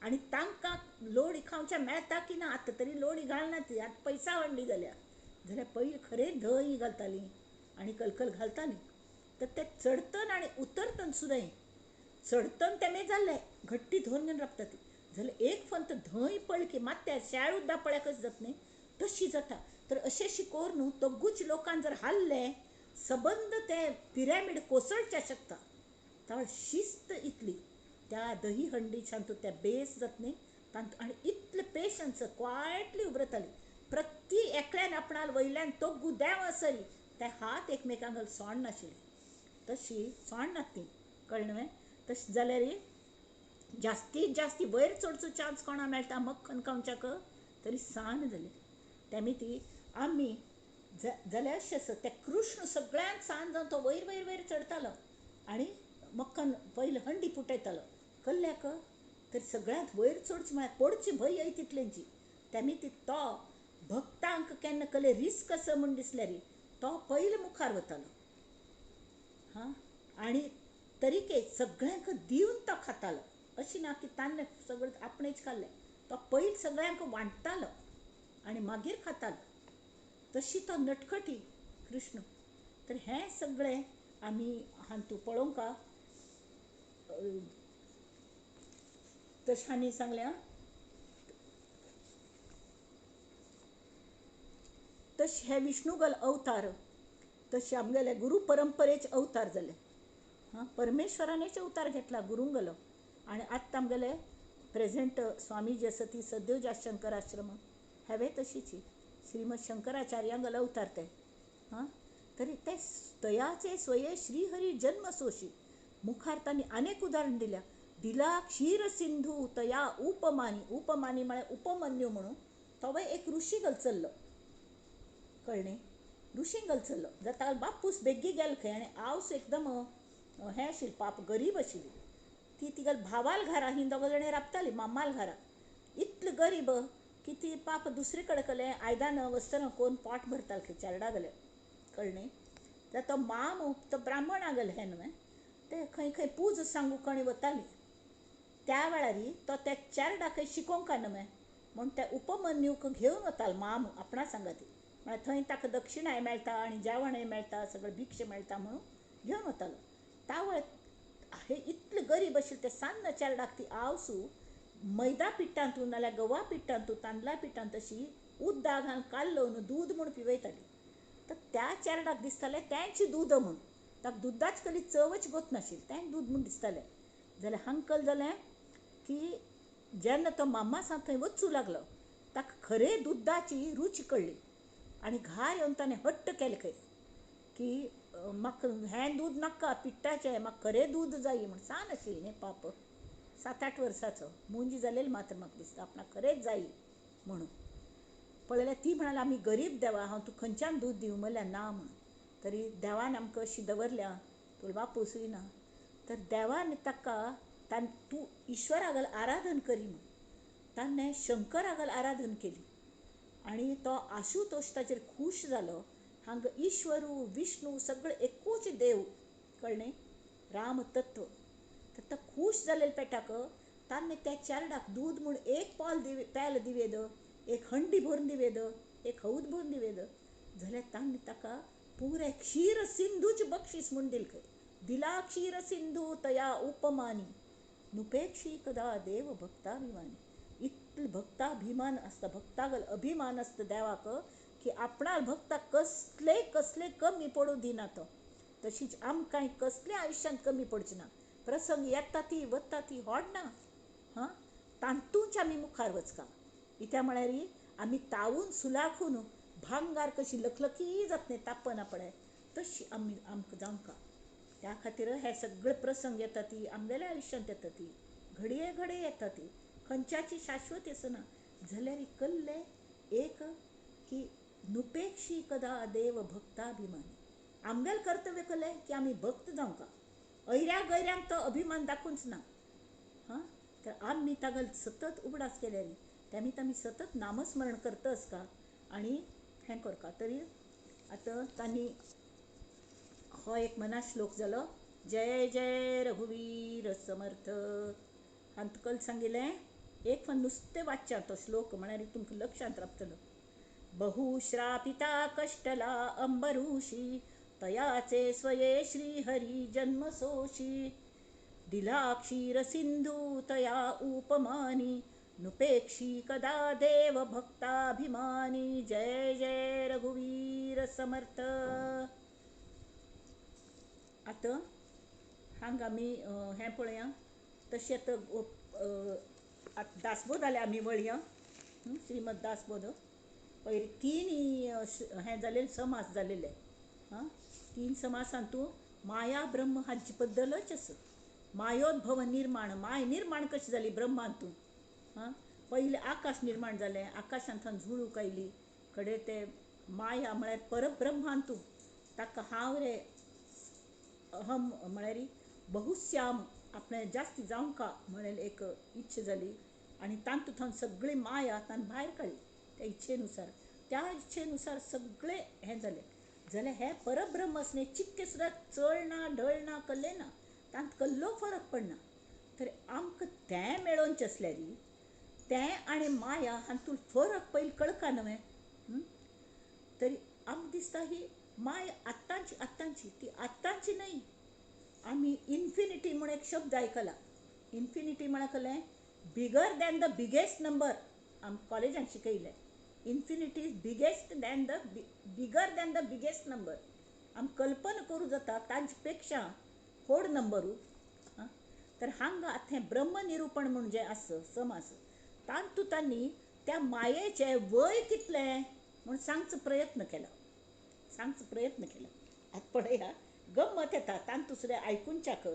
Speaker 1: आनी तांकां लोणी खावच्या मेळटा की ना, आतां तरी लोणी घालना ती, आतां पयसा हंडी जाल्या. जाल्यार पयलीं खरें धंय घालतालीं आनी कलकल घालतालीं. तर ते चडतन आनी उतरतन सुद्दां चडतन तेमें जाल्लें घट्टी धरून घेवन राबता ती. जाल्यार एक फंत धंय पळकी मात्या शेळ उद्दां पळ्या कशें जाता न्ही तशी जाता. तर अशें शिकोर न्हू तगूच लोकान जर हाल्लें सबंद ते पिरॅमीड कोसळच्या शकता. तावळ शिस्त इतली त्या दही हंडीच्यान तूं त्या बेस जाता न्ही तांतू, आनी इतले पेशन्स क्वायटली उबरताली. प्रति एकल्यान आपणाल वयल्यान तोगू देंव आसरी ते हात एकमेकांक सोड नाशिल्ले, तशी सोडनात ती, कळ्ळें न्हय? तशें जाल्यार जास्तीत जास्ती वयर चडचो चान्स कोणा मेळटा मक्खन खावच्याक तरी सान जाली. तेमी ती आमी जाल्यार अशें आसा ते कृष्ण सगळ्यांत सान जावन तो वयर वयर वयर चडतालो आनी मक्कन पयले हंडी फुटयतालो कल्ल्याक तर सगळ्यांत वयर चडचें म्हळ्यार पडची भंय तितलेंची तेमी ती तो भक्तांक केन्ना कले रिस्क आसा म्हूण दिसल्यार तो पयलो मुखार वतालो. हां, आनी तरीके सगळ्यांक दिवन तो खातालो. अशें ना की ताणें सगळें आपणेच खाल्लें, तो पयलीं सगळ्यांक वांट्टालो आनी मागीर खातालो. तशी तो नटखटी कृष्ण. तर हें सगळें आमी हातूंत पळोवंक तशें आनी सांगलें. तशें हे विष्णुगल अवतार तशें आमगेले गुरू परंपरेचे अवतार जाले. हां, परमेश्वरानेच अवतार घेतला गुरूंगलो. आनी आत्तां आमगेले प्रेजेंट स्वामी जे आसा ती सद्यो शंकर आश्रम हेवे तशीच श्रीमद शंकराचार्यांगल अवतार ते. हां, तरी ते तयाचे स्वये श्रीहरी जन्म सोशी मुखार तांणी अनेक उदाहरण दिल्या. दिला क्षीर सिंधू तया उपमानी. उपमानी म्हळ्यार उपमन्यू म्हणून तोवय एक ऋषी गलचल्लो, कळ्ळें, ऋषी गलचल्लो. जाता बापूस बेगी गेल खंय आनी आवस एकदम हें आशिल्ली पाप गरीब आशिल्ली. ती तिगेल भावाल घरा ही दोग जाणां राबताली मामाल घरा. इतली गरीब की ती पाप दुसरे कडेन कले आयदनां वस्त्रां कोन्न पोट भरताले खंय चेरडा गेले, कळ्ळें. जाल्यार तो माम तो ब्राह्मण आगेले हें न्हय ते खंय खंय पूज सांगूंक आनी वताली. त्या वेळार तो त्या चेरडा खंय शिकोवंक न्हय म्हूण त्या उपमन्यूक घेवन वतालो माम आपणा सांगाती. म्हळ्यार थंय ताका दक्षिणाय मेळटा आनी जेवणय मेळटा, सगळें भिक्षा मेळटा म्हणून घेवन वतालो. त्या वेळार हे इतले गरीब आशिल्ले ते सान्न चेरडाक ती आवसू मैदा पिठांतू नाल्यार गवा पिठांतू तांदळा पिठांत अशी उदक घालून कालोवन दूद म्हूण पिवयताली. तर त्या चेरडाक दिसतालें तेंच दूद म्हूण, ताका दुदाच कसली चवच गोत नाशिल्ली, तेंच दूद म्हूण दिसतालें. जाल्यार हांकल जालें की जेन्ना तो मामा सावन थंय वचूं लागलो ताका खरें दुदाची रूच कळ्ळी आनी घार येवन ताणें हट्ट केलें खंय की म्हाका हें दूद नाका पिट्टाचें, म्हाका खरें दूद जाय म्हूण. सान आशिल्ली न्ही पाप, 7-8 वर्साचो, मुंजी जालेली मात्र म्हाका दिसता आपणाक खरेंच जाय म्हणून. पळयल्यार ती म्हणाली आमी गरीब देवा, हांव तुका खंयच्यान दूद दिवं म्हणल्यार ना म्हणून. तरी देवान आमकां अशी दवरल्या, तुका बापूसूय ना. तर देवान ताका तूं ईश्वरागल आराधन करी म्हूण ताणें शंकरागल आराधन केली आनी तो आशुतोष ताचेर खूश जालो. हांगा ईश्वरू विष्णू सगळे एकूच देव, कळ्ळें, रामतत्व. तर तो खूश जालेले पेटाक ताणें त्या चेरडाक दूद म्हूण एक पोल पेल दिवेद, एक हंडी भरून दिवेद, एक हौद भरून दिवेद. जाल्यार ताणें ताका पुरें क्षीर सिंधूच बक्षीस म्हूण दिलें खंय. दिला क्षीर सिंधू तया उपमानी नुपेक्षी कदा देव भक्ताभिमानी. इतले भक्ताभिमान आसता, भक्तागल अभिमान आसता देवाक की आपणाल भक्ताक कसले कसले कमी पडूं दिना तो. तशीच आमकांय कसले आयुश्यांत कमी पडचें ना. प्रसंग येता ती वता ती होड ना, हां, तातूंच आमी मुखार वचका. कित्याक म्हळ्यार आमी तावून सुलाखून भांगार कशी लखलखी जात न्ही तापना पळय तशी आमी आमकां जावंका. त्या खातीर हे सगळे प्रसंग येता ती आमगेल्या आयुश्यांत येता ती घडये घडये येता ती खंयच्याची शाश्वत आसना. जाल्यार कल्ले एक की नुपेक्षी कदा देव भक्ताभिमानी. आमगेलें कर्तव्य कलें की आमी भक्त जावंका, ऐऱ्या गैऱ्यांक तो अभिमान दाखोवंच ना. हां, तर आमी तागेलो सतत उगडास केल्यार तेमी आमी सतत नामस्मरण करतस का आनी हें करका. तरी आतां तांणी हो एक मना श्लोक जालो, जय जय रघुवीर समर्थ. हांवें तुका सांगिल्लें एक फावट नुस्तें वाचचें तो श्लोक म्हळ्यार तुमकां लक्षांत रावतलो. बहुश्रापिता कष्टला अंबरुषी तयाचे स्वये श्रीहरी जन्म सोशी. दिला क्षीर सिंधू तया उपमानी नुपेक्षी कदा देव भक्ताभिमानी. जय जय रघुवीर समर्थ. आतां हांगा आमी हें पळया. तशें आतां दासबोध जाल्यार आमी वळया, श्रीमद दासबोध. पयलीं तीन हें जालेले समास जालेले. हां, तीन समासांतू माया ब्रह्म हांचे बद्दलच आसा. मायोद्भव निर्माण, माय निर्माण कशी जाली ब्रह्मांतून. हां, पयलें आकाश निर्माण जालें, आकाशांतल्यान झुळूक आयली, कडे ते माया म्हळ्यार परब्रह्मान तूं ताका हांव रे अहम म्हळ्यार बहुश्याम आपणें जास्त जावंका म्हणून एक इच्छा जाली आनी तातूंत सगळी माया ताणें भायर काडली त्या इच्छेनुसार. त्या इच्छेनुसार सगळें हें जालें. जाल्यार हें परब्रह्म आसलें चिक्के सुद्दां चड ना ढळ ना कल्लें ना, तांत कल्लो फरक पडना. तर आमकां तें मेळोवचें आसल्यार तें आनी माया हातूंत फरक पयलीं कळका न्हय. तरी आमकां दिसता ही माया आत्तांची आत्तांची, ती आत्तांची न्हय. आमी इन्फिनिटी म्हूण एक शब्द आयकला. इन्फिनिटी म्हळ्यार कळ्ळें bigger than the biggest number. आमकां कॉलेजान शिकयलें infinity is biggest than the bigger than the biggest number. आमकां कल्पना करूं जाता ताजे पेक्षा व्हड नंबरू. तर हांगा आतां हें ब्रह्मनिरूपण म्हूण जें आसा समास तातूंत तांणी त्या मायेचें वय कितलें म्हूण सांगचो प्रयत्न केला, सांगचो प्रयत्न केला. आतां पळया गम्मत येता तांतू सुद्दां आयकुच्याक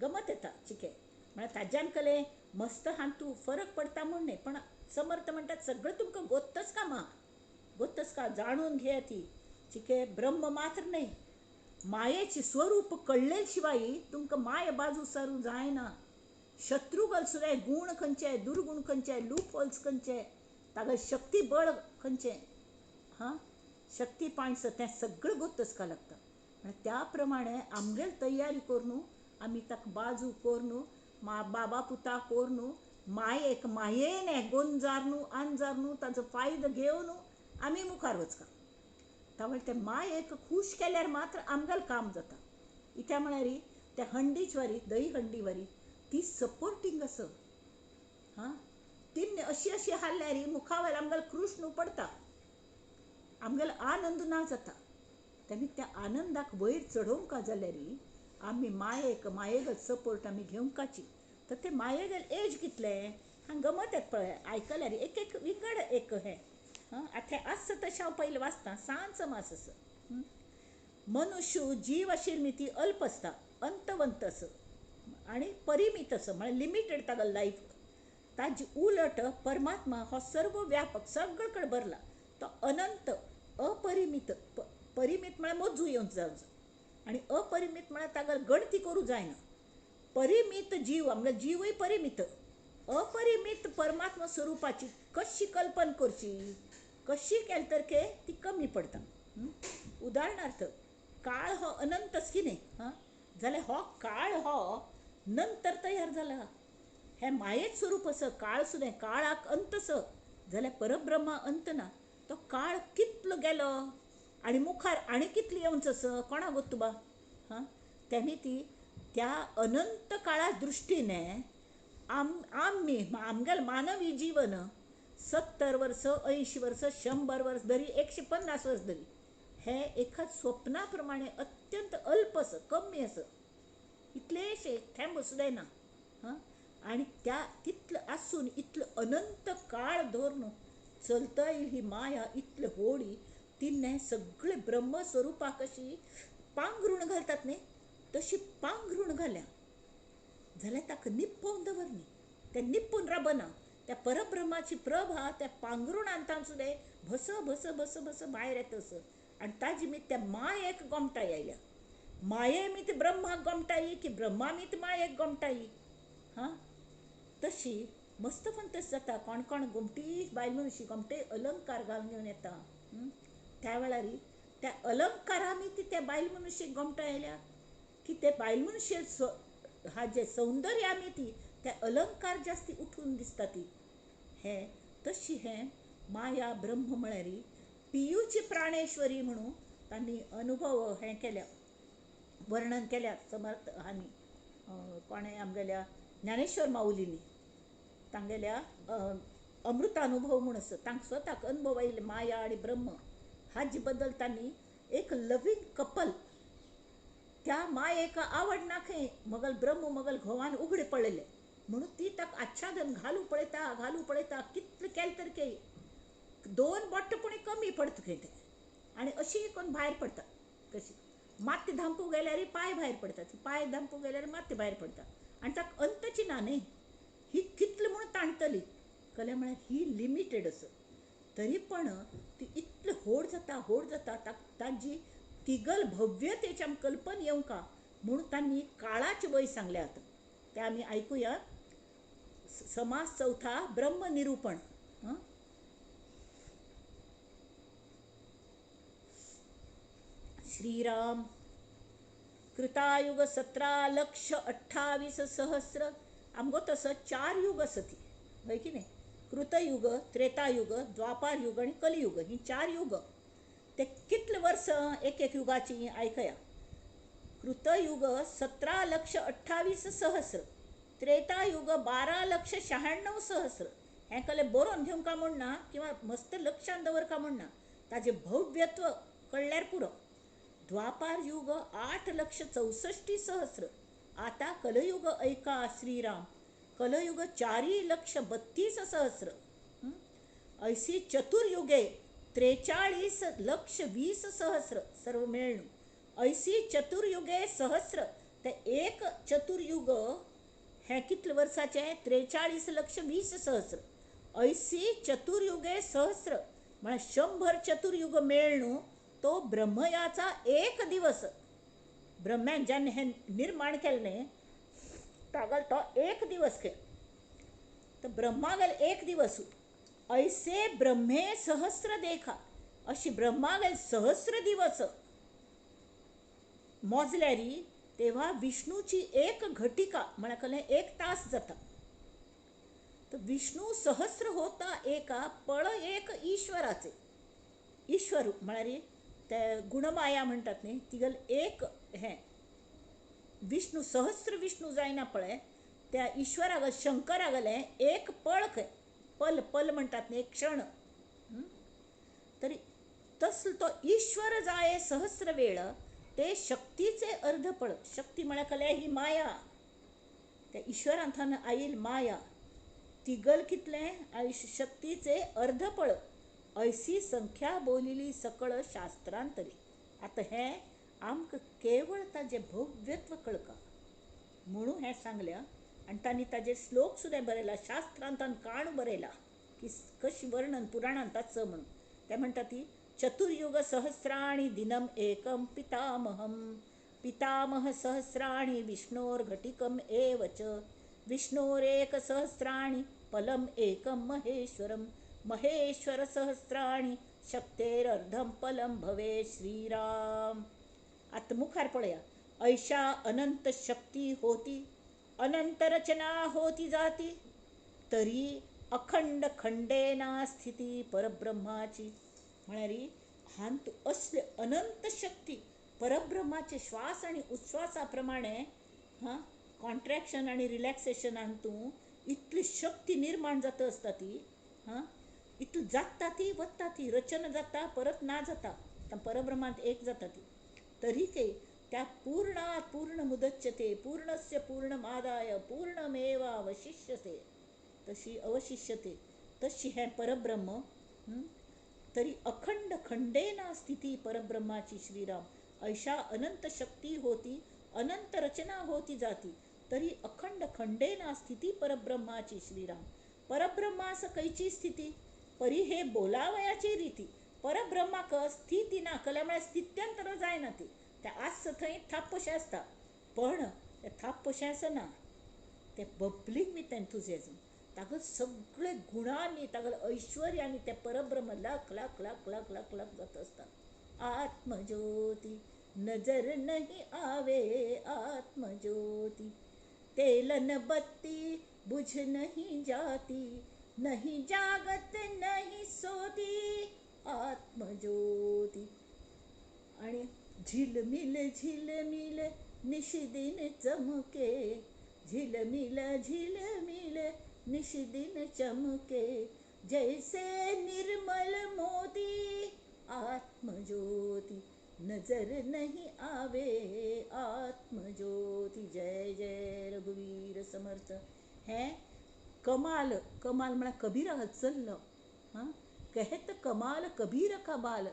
Speaker 1: गमत येता चिके म्हळ्यार ताज्यान कलें मस्त हातूंत फरक पडटा म्हूण न्हय, पण समर्थ म्हणटात सगळें तुमकां गोत्तच का मा गोत्तच का जाणून घेया ती चिके ब्रह्म मात्र न्हय मायेचें स्वरूप कळ्ळे शिवाय तुमकां माय बाजू सरूं जायना. शत्रुगल सुद्दां गूण खंयचे, दुर्गूण खंयचे, लूप होल्स खंयचे, तागेलें शक्ती बळ खंयचें, हां शक्ती पॉयंट्स तें सगळें गोत्तचका लागता. आनी त्या प्रमाणे आमगेली तयारी करून आमी ताका बाजू करून बाबा पुता करून मायेक मायेन गोंजारनू आंजारनू ताजो फायदो घेवन आमी मुखार वचका. तावळ ते मायेक खूश केल्यार मात्र आमगेलें काम जाता. कित्याक म्हळ्यार त्या हंडीच वारी दही हंडी वारी ती सपोर्टींग आसा. हां तिन्ने अशी अशी हाडल्यार मुखावयर आमगेलो कृष्ण पडता, आमगेलो आनंद ना जाता. तेन्ना त्या आनंदाक वयर चडोवंक जाल्यार आमी मायेक मायेगल सपोर्ट आमी घेवंकाची. तर ते मायेगल एज कितलें हांगा गमत येता पळय आयकल्यार एक एक विंगड एक हें. आतां आसा तशें हांव पयलीं वाचतां सान समास आसा. मनुष्य जीव आशिल्ली ती अल्प आसता, अंतवंत आसा आनी परिमीत आसा, म्हळ्यार लिमिटेड तागेलो लायफ. ताजे उलट परमात्मा हो सर्व व्यापक सगळे कडेन भरला, तो अनंत अपरिमीत. परिमीत म्हळ्यार मोजू येवंक जावचो आनी अपरिमीत म्हळ्यार तागेली गणती करूं जायना. परिमीत जीव आमगेलो जीवय परिमीत, अपरिमीत परमात्मा स्वरुपाची कशी कल्पना करची, कशी केली तर के ती कमी पडटा. उदाहरणार्थ काळ हो अनंतच की न्ही, हां जाल्यार हो काळ हो नंतर तयार जाला. हें मायेच स्वरूप आसा काळ सुद्दां, काळाक अंत आसा जाल्यार परब्रह्मा अंत ना. तो काळ कितलो गेलो आनी मुखार आनी कितलो येवचो आसा कोणाक गोत्तु बा. हां तेमी ती त्या अनंत काळा दृश्टीने आमी आमगेलें मानवी जीवन 70 वर्स, 80 वर्स, 100 वर्स धरी 150 वर्स धरी हे एका स्वप्ना प्रमाणे अत्यंत अल्प आसा, कमी आसा, इतलेशे थेंब सुद्दां ना. हां आनी त्या तितलो आसून इतलो अनंत काळ धरून चलताय ही माया इतली होडी तिने सगळे ब्रह्मस्वरूपाक अशी पांघरूण घालतात न्ही तशी पांघरूण घाल्या जाल्यार ताका निप्पोवन दवरनी, तें निप्पून राबना. त्या परब्रह्माची प्रभा त्या पांघरुणान सुद्दां भस भस भस भस भायर येता असो. आनी ताजी मी त्या मायेक गोमटाय आयल्या, माये मी ती ब्रह्माक गोमटाई की ब्रह्मा मी ती मायेक गोमटाई. हां तशी मस्त पण तशें जाता. कोण कोण गोमटी बायल मनशी गोमटे अलंकार घालून घेवन येता त्या वेळार त्या अलंकारा मी ती त्या बायल मनुष्यक गोमटाय आयल्या की ते बायल मनशे हाजें सौंदर्य आमी ती त्या अलंकार जास्ती उठून दिसता ती. हे तशी हें माया ब्रह्म म्हळ्यार पियूची प्राणेश्वरी म्हणून तांणी अनुभव हें केल्या, वर्णन केल्या समर्थ हांणी कोणें आमगेल्या ज्ञानेश्वर माऊलींनी तांगेल्या अमृतानुभव म्हूण आसा तांकां स्वताक अनुभव आयिल्ले माया आनी ब्रह्म हाजे बद्दल तांणी एक लवींग कपल त्या मायेक आवडना खंय मगल ब्रह्म मगल घोवान उगडे पळयलें म्हणून ती ताका आच्छादन घालू पळयता घालू पळयता कितलें केलें तर केय दोन बोटां पूण कमी पडटा खंय तें आनी अशी करून भायर पडटा. कशी माती धांपूंक गेल्यार पांय भायर पडटा, पांय धांपूंक गेल्यार माती भायर पडटा आनी ताका अंतची ना न्ही ही कितली म्हूण ताणटली. कलें म्हळ्यार ही लिमिटेड आसा तरी पण ती इतली इतले व्हड जाता व्हड जाता ताजी तिगल भव्यतेची आमकां कल्पना येवंका म्हूण तांणी काळाचे वय सांगल्यात. ते आमी आयकुया. समास चौथा ब्रह्मनिरूपण. श्रीराम. कृतायुग 17 लक्ष 28 सहस्र. आमगो तसो 4 युग आसती हय की न्ही? कृतयुग, त्रेतायुग, द्वापार युग आनी कलियुग, ही 4 युग. ते कितले वर्सां एक एक युगाची आयकया. कृतयुग 17 लक्ष 28 सहस्र, त्रेतायुग 12 लक्ष 96 सहस्र. हें कले बरोवन घेवंक म्हूण ना किंवा मस्त लक्षान दवरका म्हूण ना, ताजें भव्यत्व कळ्ळ्यार पुरो. द्वापार युग 8 लक्ष 64 सहस्र. आतां कलयुग ऐका श्रीराम. कलयुग 4 लक्ष 32 सहस्र. ऐसी चतुर्युगे 43 लक्ष 20 सहस्र सर्व मेळून. ऐसी चतुर्युगे सहस्र. ते एक चतुर्युग हें कितले वर्साचें? 43 लक्ष 20 सहस्र. ऐसी चतुर्युगे सहस्र म्हळ्यार 100 चतुर्युग मेळून तो ब्रह्मयाचा एक दिवस. ब्रह्म्यान ज्याने हें निर्माण केलें तागल तो एक दिवस के तर ब्रह्मागल एक दिवस. ऐसे ब्रह्मे सहस्र देखा. अशी ब्रह्मागल सहस्र दिवस मोजल्यारी तेव्हा विष्णूची एक घटिका म्हळ्यार कलें 1 तास जाता. तर विष्णू सहस्र होता एका पळ एक ईश्वराचे. ईश्वर म्हळ्यार ते गुणमाया म्हणटात न्ही, तिगल एक हें विष्णू सहस्र विष्णू जायना पळय त्या ईश्वरागल शंकरागलें एक पळ खंय, पल पल म्हणटात न्ही, एक क्षण. तरी तसलो तो ईश्वर जाय सहस्र वेळ ते शक्तीचे अर्धपळ. शक्ती म्हळ्यार कल्या ही माया, त्या ईश्वरांथान आईल माया तिगल कितलें शक्तीचे अर्धपळ. ऐसी संख्या बोलिली सकळ शास्त्रांतरी. आतां हें आमकां केवळ ताजें भव्यत्व कळका म्हणून हें सांगल्या. आनी तांणी ताजेर श्लोक सुद्दां बरयला, शास्त्रांतान काण बरयला की कशी वर्णन पुराणांत ताचो म्हणून. ते म्हणटा ती चतुर्युग सहस्राणि दिनम एकम पितामहम, पितामह सहस्राणि विष्णोर्घटिकम एव च, विष्णोरेक सहस्राणि पलम एकम महेश्वरम, महेश्वर सहस्राणि शक्तेरर्धम पलम भवे. श्रीराम. आतां मुखार पळया. ऐशा अनंत शक्ती होती, अनंत रचना होती जाती, तरी अखंड खंडेना स्थिती परब्रह्माची. म्हळ्यार हांत असले अनंत शक्ती परब्रह्माचे श्वास आनी उच्छ्वासा प्रमाणे हां कॉन्ट्रॅक्शन आनी रिलॅक्सेशन हातूंत इतली शक्ती निर्माण जाता आसता ती. हां इतली जाता ती वता ती, रचना जाता परत ना जाता, परब्रह्मांत एक जाता ती. तरी ते त्या पूर्णात पूर्ण मुदच्यते, पूर्णस्य पूर्णमादाय पूर्णमेवावशिष्यते, तशी अवशिष्यते तशी हें परब्रह्म. तरी अखंड खंडेना स्थिती परब्रह्माची. श्रीराम. ऐशा अनंत शक्ती होती, अनंत रचना होती जाती, तरी अखंड खंडेना स्थिती परब्रह्माची. श्रीराम. परब्रह्मास कैची स्थिती, परी हे बोलावयाची रीती. परब्रह्माक स्थिती ना कल्या म्हळ्यार स्थित्यंतर जायना ती, ते आसता थंय थाप्पशें आसता, पण ते थाप्पशें आसना, ते बबलींग विथ एन्थुजियाझम. तागेले सगळे गुणांनी तागेले ऐश्वर्यानी ते परब्रह्म लख लख लख लख लख लख जाता आसता. आत्मज्योती नजर नहीं आवे, आत्मज्योती तेलन बत्ती बुझ नहीं जाती, नहीं जागत नहीं सोती, आत्मज्योती. आणि झिलमिल झिलमिल निशिदिन चमके, झिलमिल झिलमिल निशिदिन चमके, जैसे निर्मल मोती, आत्मज्योती नजर नहीं आवे, आत्मज्योती. जय जय रघुवीर समर्थ. हें कमाल, कमाल म्हळ्यार कबीरा चल्लो. हां कहत कमाल कबीर का बाल,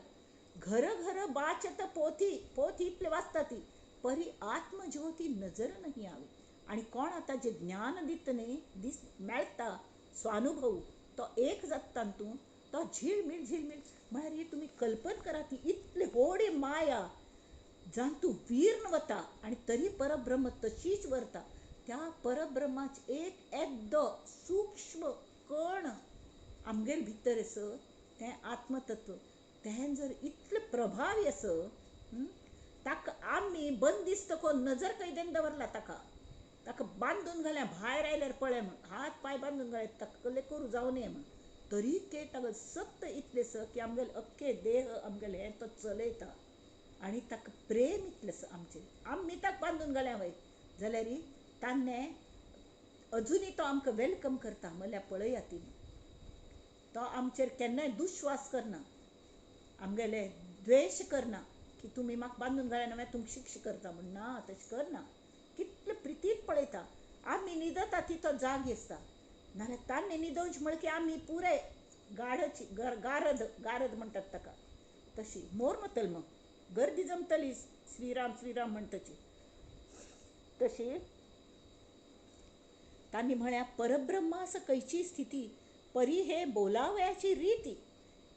Speaker 1: घर घर बाचत पोथी, पोथी इतले वाचता ती, परी आत्मज्योती नजर नहीं आवे. आनी कोण आतां जें ज्ञान दिता न्ही, दीस मेळटा स्वानुभव, तो एक जाता तातूंत, तो झिलमील झिलमील. म्हळ्यार ही तुमी कल्पना करात, ती इतली व्हडली माया जावन तूं वीर्ण वता आनी तरी परब्रह्म तशीच वरता. त्या परब्रह्माच एक येद्दो सूक्ष्म कण आमगेले भितर आसा, तें आत्मतत्व. तें जर इतलें प्रभावी आसा, ताका आमी बंदिस्त करून नजर कैदेन दवरला, ताका ताका बांदून घाल्या, भायर आयल्यार पळय म्हूण हात पांय बांदून घाले, ताका कसलें करूं जावं नये म्हूण. तरी ते ताका सक्त इतलें आसा की आमगेले अख्खे देह आमगेले हें तो चलयता आनी ताका प्रेम इतलें आसा आमचेर. आमी ताका बांदून घाल्या वय जाल्यार तान्ने अजुनूय तो आमकां welcome करता. म्हणल्यार पळयात ती, तो आमचेर केन्नाय दुस्वास करना, आमगेले द्वेश करना की तुमी म्हाका बांदून घाल्या ना मागीर तुमकां शिक्षा करता म्हूण. ना, तशें करना. कितले प्रितीन पळयता. आमी न्हिदता ती तो जागी आसता, नाजाल्यार तांणी न्हिदोवचें म्हळ्यार की आमी पुराय गाडची गारद गारद म्हणटात ताका, तशी मोर वतली मग गर्दी जमतली श्रीराम श्रीराम म्हणटची. तशी तांणी म्हळ्यार परब्रह्मास खंयची स्थिती परी हे बोलावयाची रिती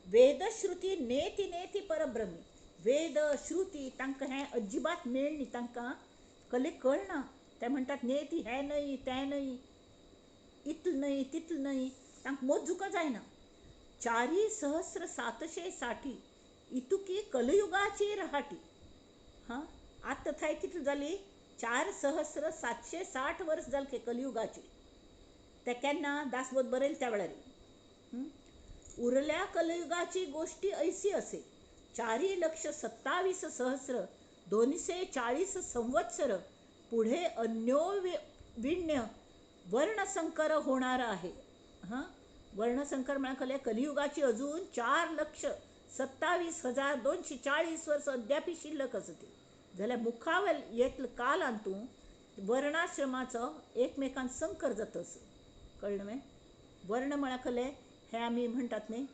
Speaker 1: वेदश्रुती नेती नेती परब्रह्मी. वेद श्रुती तांकां हें अजिबात मेळनी, तांकां कले कळना. ते म्हणटात नेती हें न्हय तें न्हय, इतलें न्हय तितलें न्हय, तांकां मोजूंक जायना. 4,760 इतुकी कलयुगाची रहाटी. हां, आतां थंय कितली जाली? 4,760 वर्स जाले कलयुगाची. ते केन्ना दासबोध बरयले त्या वेळार. उरल्या कलयुगाची गोष्टी ऐसी असे 4,27,240 संवत्सर पुढे अन्योविण्य वर्णसंकर होणार आहे. हां, वर्णसंकर म्हळ्यार कलियुगाची अजून 4,27,240 वर्स अद्यापी शिल्लक आसा ती. जाल्यार मुखावेल येतलो कालान तूं वर्णाश्रमाचो एकमेकान संकर जाता असो. कळ्ळें न्हय? वर्ण म्हळ्यार कले हे आमी म्हणटात न्ही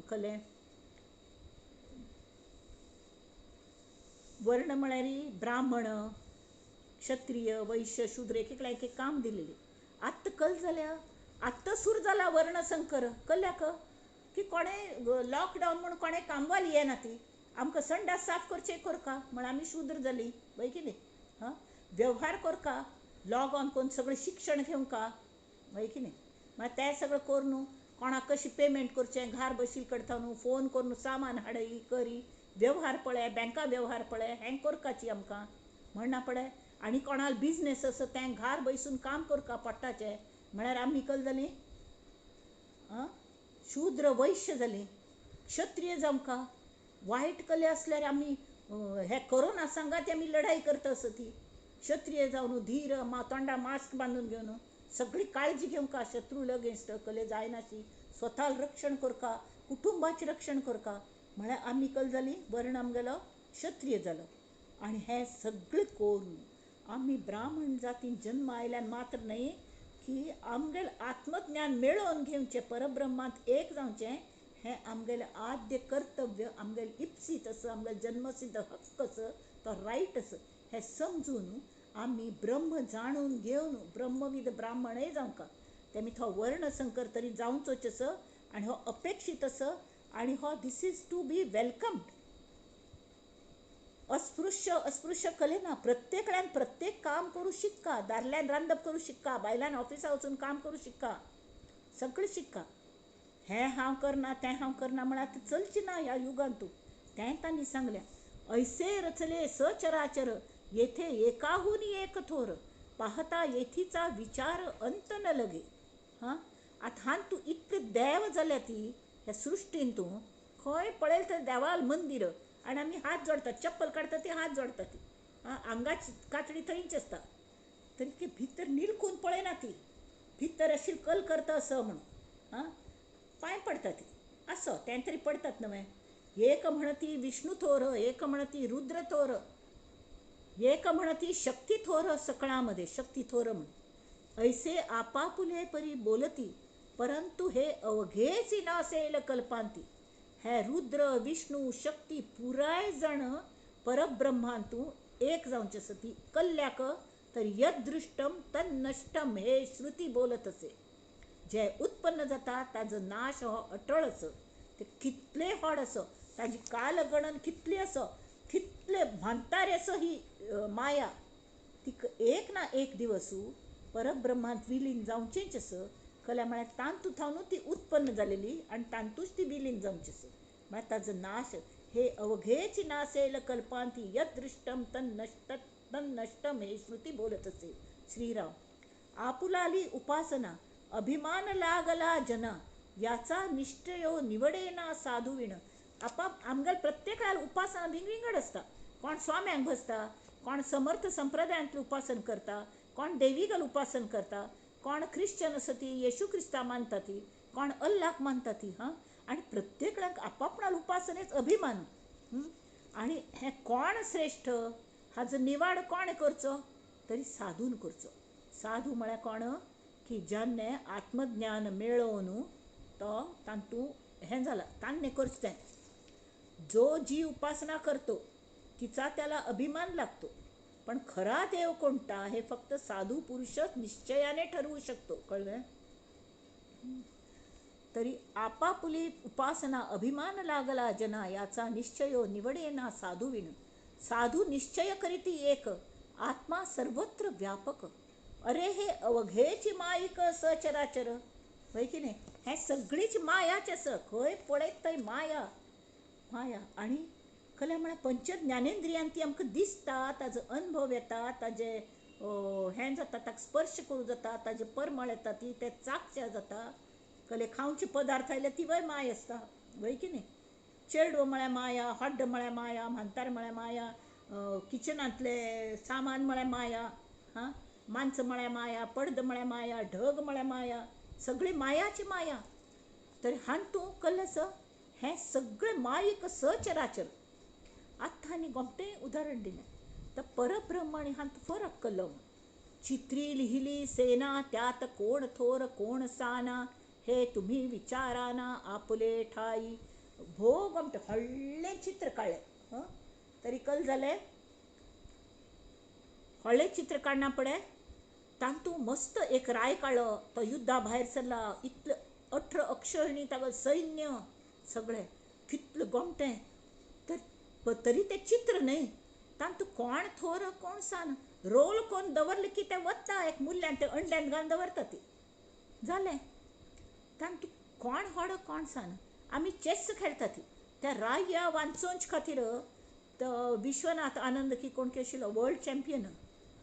Speaker 1: कले वर्ण म्हळ्यार ब्राह्मण, क्षत्रिय, वैश्य, शूद्र एक एकल्या एक काम दिलेलें. आत्तां कल जाल्या, आत्तां सुरू जाला वर्णसंकर. कल्याक की कोणें लॉकडावन म्हूण कोणें कामवाली येना ती, आमकां संडास साफ करचें करका म्हण आमी शूद्र जाली वय कितें. हां, वेव्हार करका, लॉग ऑन करून सगळें शिक्षण घेवंका वय कितें. मागीर तें सगळें करून कोणाक कशें पेमेंट करचें, घार बशील करता न्हू, फोन करून सामान हाडय करी, वेव्हार पळय, बँका वेव्हार पळय, हें करकाची आमकां म्हणना पळय. आनी कोणाक बिजनेस आसा तें घार बसून काम करका पोटाचें. म्हळ्यार आमी कल जालीं शूद्र वैश्य जालीं, क्षत्रिय जावंका. वायट कले आसल्यार आमी हे कोरोना सांगात आमी लढाई करता आसा ती. क्षत्रिय जावन धीर तोंडा मास्क बांदून घेवन सगळी काळजी घेवंका, शत्रू अगेन्स्ट कले जायनाशी, स्वताक रक्षण करका, कुटुंबाचें रक्षण करका. म्हळ्यार आमी कल जाली वर्ण आमगेलो क्षत्रिय जालो. आनी हें सगळें करून आमी ब्राह्मण जातीन जन्म आयल्यान मात्र न्हय की आमगेलें आत्मज्ञान मेळोवन घेवचें, परब्रह्मांत एक जावचें, हें आमगेलें आद्य कर्तव्य, आमगेलें इप्सीत आसा, आमगेलो जन्मसिद्ध हक्क आसा, तो रायट आसा. हें समजून आमी ब्रह्म जाणून घेवन ब्रह्मविद ब्राह्मणय जावंका. तेमी तो वर्णसंकर तरी जावचोच आसा आनी हो अपेक्षीत आसा आनी हो this is to be welcomed. अस्पृश्य अस्पृश्य कले ना, प्रत्येकल्यान प्रत्येक काम करूं शिक्का. दादल्यान रांदप करूं शिक्का, बायलान ऑफिसा वचून काम करूं शिक्का, सगळें शिक्का. हें हांव करना तें हांव करना म्हळ्यार आतां चलचें ना ह्या युगान तूं. तें तांणी सांगलें ऐसे रचले सचराचर येथे एकाहून एक थोर पाहता येथीचा विचार अंत न लगे. हां, आतां हांव तूं इतले देव जाल्या ती ह्या सृश्टीन तूं खंय पळयलें तर देवाल मंदीर आनी आमी हात जोडटात, चप्पल काडटा ती हात जोडटा ती, आं, आंगाची कातडी थंयच आसता, तरी ती भितर निरखून पळयना ती, भितर अशी कल करता असो म्हणून. आं, पांय पडटा ती असो तें तरी पडटात न्हय. एक म्हणती विष्णू थोर, एक म्हणती रुद्र थोर, एक म्हणती शक्ती थोर, सकळामध्ये शक्ती थोर म्हण. ऐसे आपापुले परी बोलती परंतु हे अवघेच नासेल कल्पांती. हे रुद्र विष्णू शक्ती पुराय जाण परब्रह्मांतू एक जावचें आसा ती कल्ल्याक तर यदृष्टम तन्नष्टम हे श्रुती बोलत असे. जे उत्पन्न जाता ताजो नाश हो अटळ आसा. ते कितले व्हड आसो, ताजी कालगणन कितली आसो, कितले म्हातारे आसो ही माया, तिका एक ना एक दिवस परब्रह्मांत विलीन जावचेंच आसा. कल्या म्हळ्यार तांतू थावन ती उत्पन्न जालेली आनी तांतूच ती विलीन जावची आसा. म्हळ्यार ताजो नाश हे अवघेच नासेल कल्पांती यदृष्टम तन्नष्ट तन्नष्टम हे श्रुती बोलत असे. श्रीराम आपुलाली उपासना अभिमान लागला जना याचा निश्चयो निवडेना साधुविण. आपाप आमगेल प्रत्येकाला उपासना विंगविंगड आसता. कोण स्वाम्यांक भजता, कोण समर्थ संप्रदायांतलें उपासन करता, कोण देवीगल उपासन करता, कोण ख्रिश्चन आसा ती येशू क्रिस्ता मानता ती, कोण अल्लाक मानता ती. हां, आनी प्रत्येकाक आपापणाल उपासनेच अभिमान. आनी हें कोण श्रेश्ठ हाजो निवाड कोण करचो तरी साधून करचो. साधू म्हळ्यार कोण की ज्याने आत्मज्ञान मेळोवन तो तांतू हें जाला, तान्ने करचें तें. जो जी उपासना करतो तिचा त्याला अभिमान लागतो, पण खरा देव कोणता हे फक्त साधू पुरुषच निश्चयाने ठरवू शकतो. कळलं? तरी आपापुली उपासना अभिमान लागला जना याचा निश्चयो निवडेना साधुविण. साधू निश्चय करीती एक आत्मा सर्वत्र व्यापक. अरे हे अवघेची माईक सचराचर. हय की नाही? हें सगळीच मायाच आसा. खंय पळयत थंय माया माया. आनी कल्या म्हळ्यार पंच ज्ञानेंद्रियान ती आमकां दिसता, ताजो अनुभव येता, ताजे हें जाता, ताका स्पर्श करूं जाता, ताजे परमळ येता, ती ते चाखचे जाता. कले खावचे पदार्थ आयले तिवय माय आसता. वय की न्ही? चेडो म्हळ्यार माया, हड्ड म्हळ्यार माया, म्हांतार म्हळ्यार माया, किचनांतलें सामान म्हळ्यार माया, हां, मांच म्हळ्यार माया, पडद म्हळ्यार माया, ढग म्हळ्यार माया, सगळी मायाची माया. तर हातूंत कल्लें आसा हें सगळें मायेक सचराचर. आतां आनी गोमटें उदाहरण दिलें तर परब्रह्म आनी हातूंत फरक कल्लो. चित्री लिहिली सेना त्यात कोण थोर कोण साना हे तुम्ही विचाराना आपुले ठाई. भोव गोमटें व्हडलें चित्र काडलें. हां, तरी कल जालें व्हडलें चित्र काडना पडे तातूंत मस्त एक राय काडलो, तो युद्धा भायर सरला, इतलें 18 अक्षरणी तागेलें सैन्य सगळें कितलें गोमटें. तर तरी तें चित्र न्हय, तातूंत कोण थोर कोण सान, रोल कोण दवरलें की तें वता एक मुल्यान तें अंड्यान घालून दवरता ती, जालें. तातूंत कोण व्हड कोण सान. आमी चॅस खेळटा ती त्या राया वांचोवचे खातीर तो विश्वनाथ आनंद की कोण की आशिल्लो वर्ल्ड चॅम्पियन.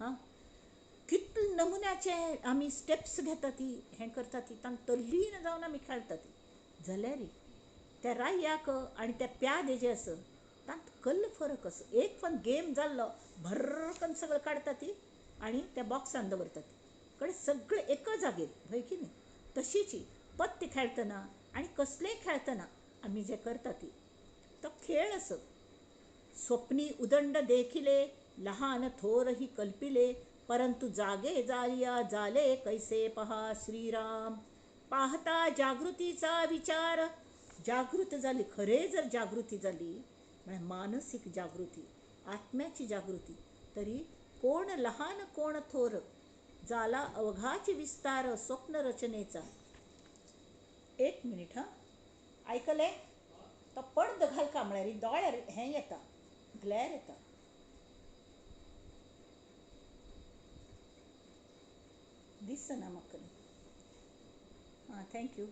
Speaker 1: हां, कितले नमुन्याचे आमी स्टेप्स घेता ती, हें करता ती, तांकां तल्लीन जावन आमी खेळटा ती. जाल्यार त्या रायाक आनी त्या प्यादे जे आसा तांत कल्ल फरक आसा. एक पण गेम जाल्लो भर्रकन सगळें काडटा ती आनी त्या बॉक्सान दवरता ती, कडेन सगळें एका जागेर. हय की न्ही? तशीच पत्ते खेळटना आनी कसलेंय खेळटना आमी जें करता ती तो खेळ आसा. स्वप्नी उदंड देखिले लहान थोर ही कल्पिले परंतु जागे जालिया जाले कैसे पहा. श्रीराम पाहता जागृतीचा विचार. जागृत जाली, खरें जर जागृती जाली म्हळ्यार मानसीक जागृती, आत्म्याची जागृती, तरी कोण लहान कोण थोर जाला अवघाची विस्तार स्वप्न रचनेचा. एक मिनीट हां, आयकलें? तो पडदो घालका म्हळ्यार दोळ्यार हें येता, ग्लॅर येता. दिसना म्हाका. हां, thank you.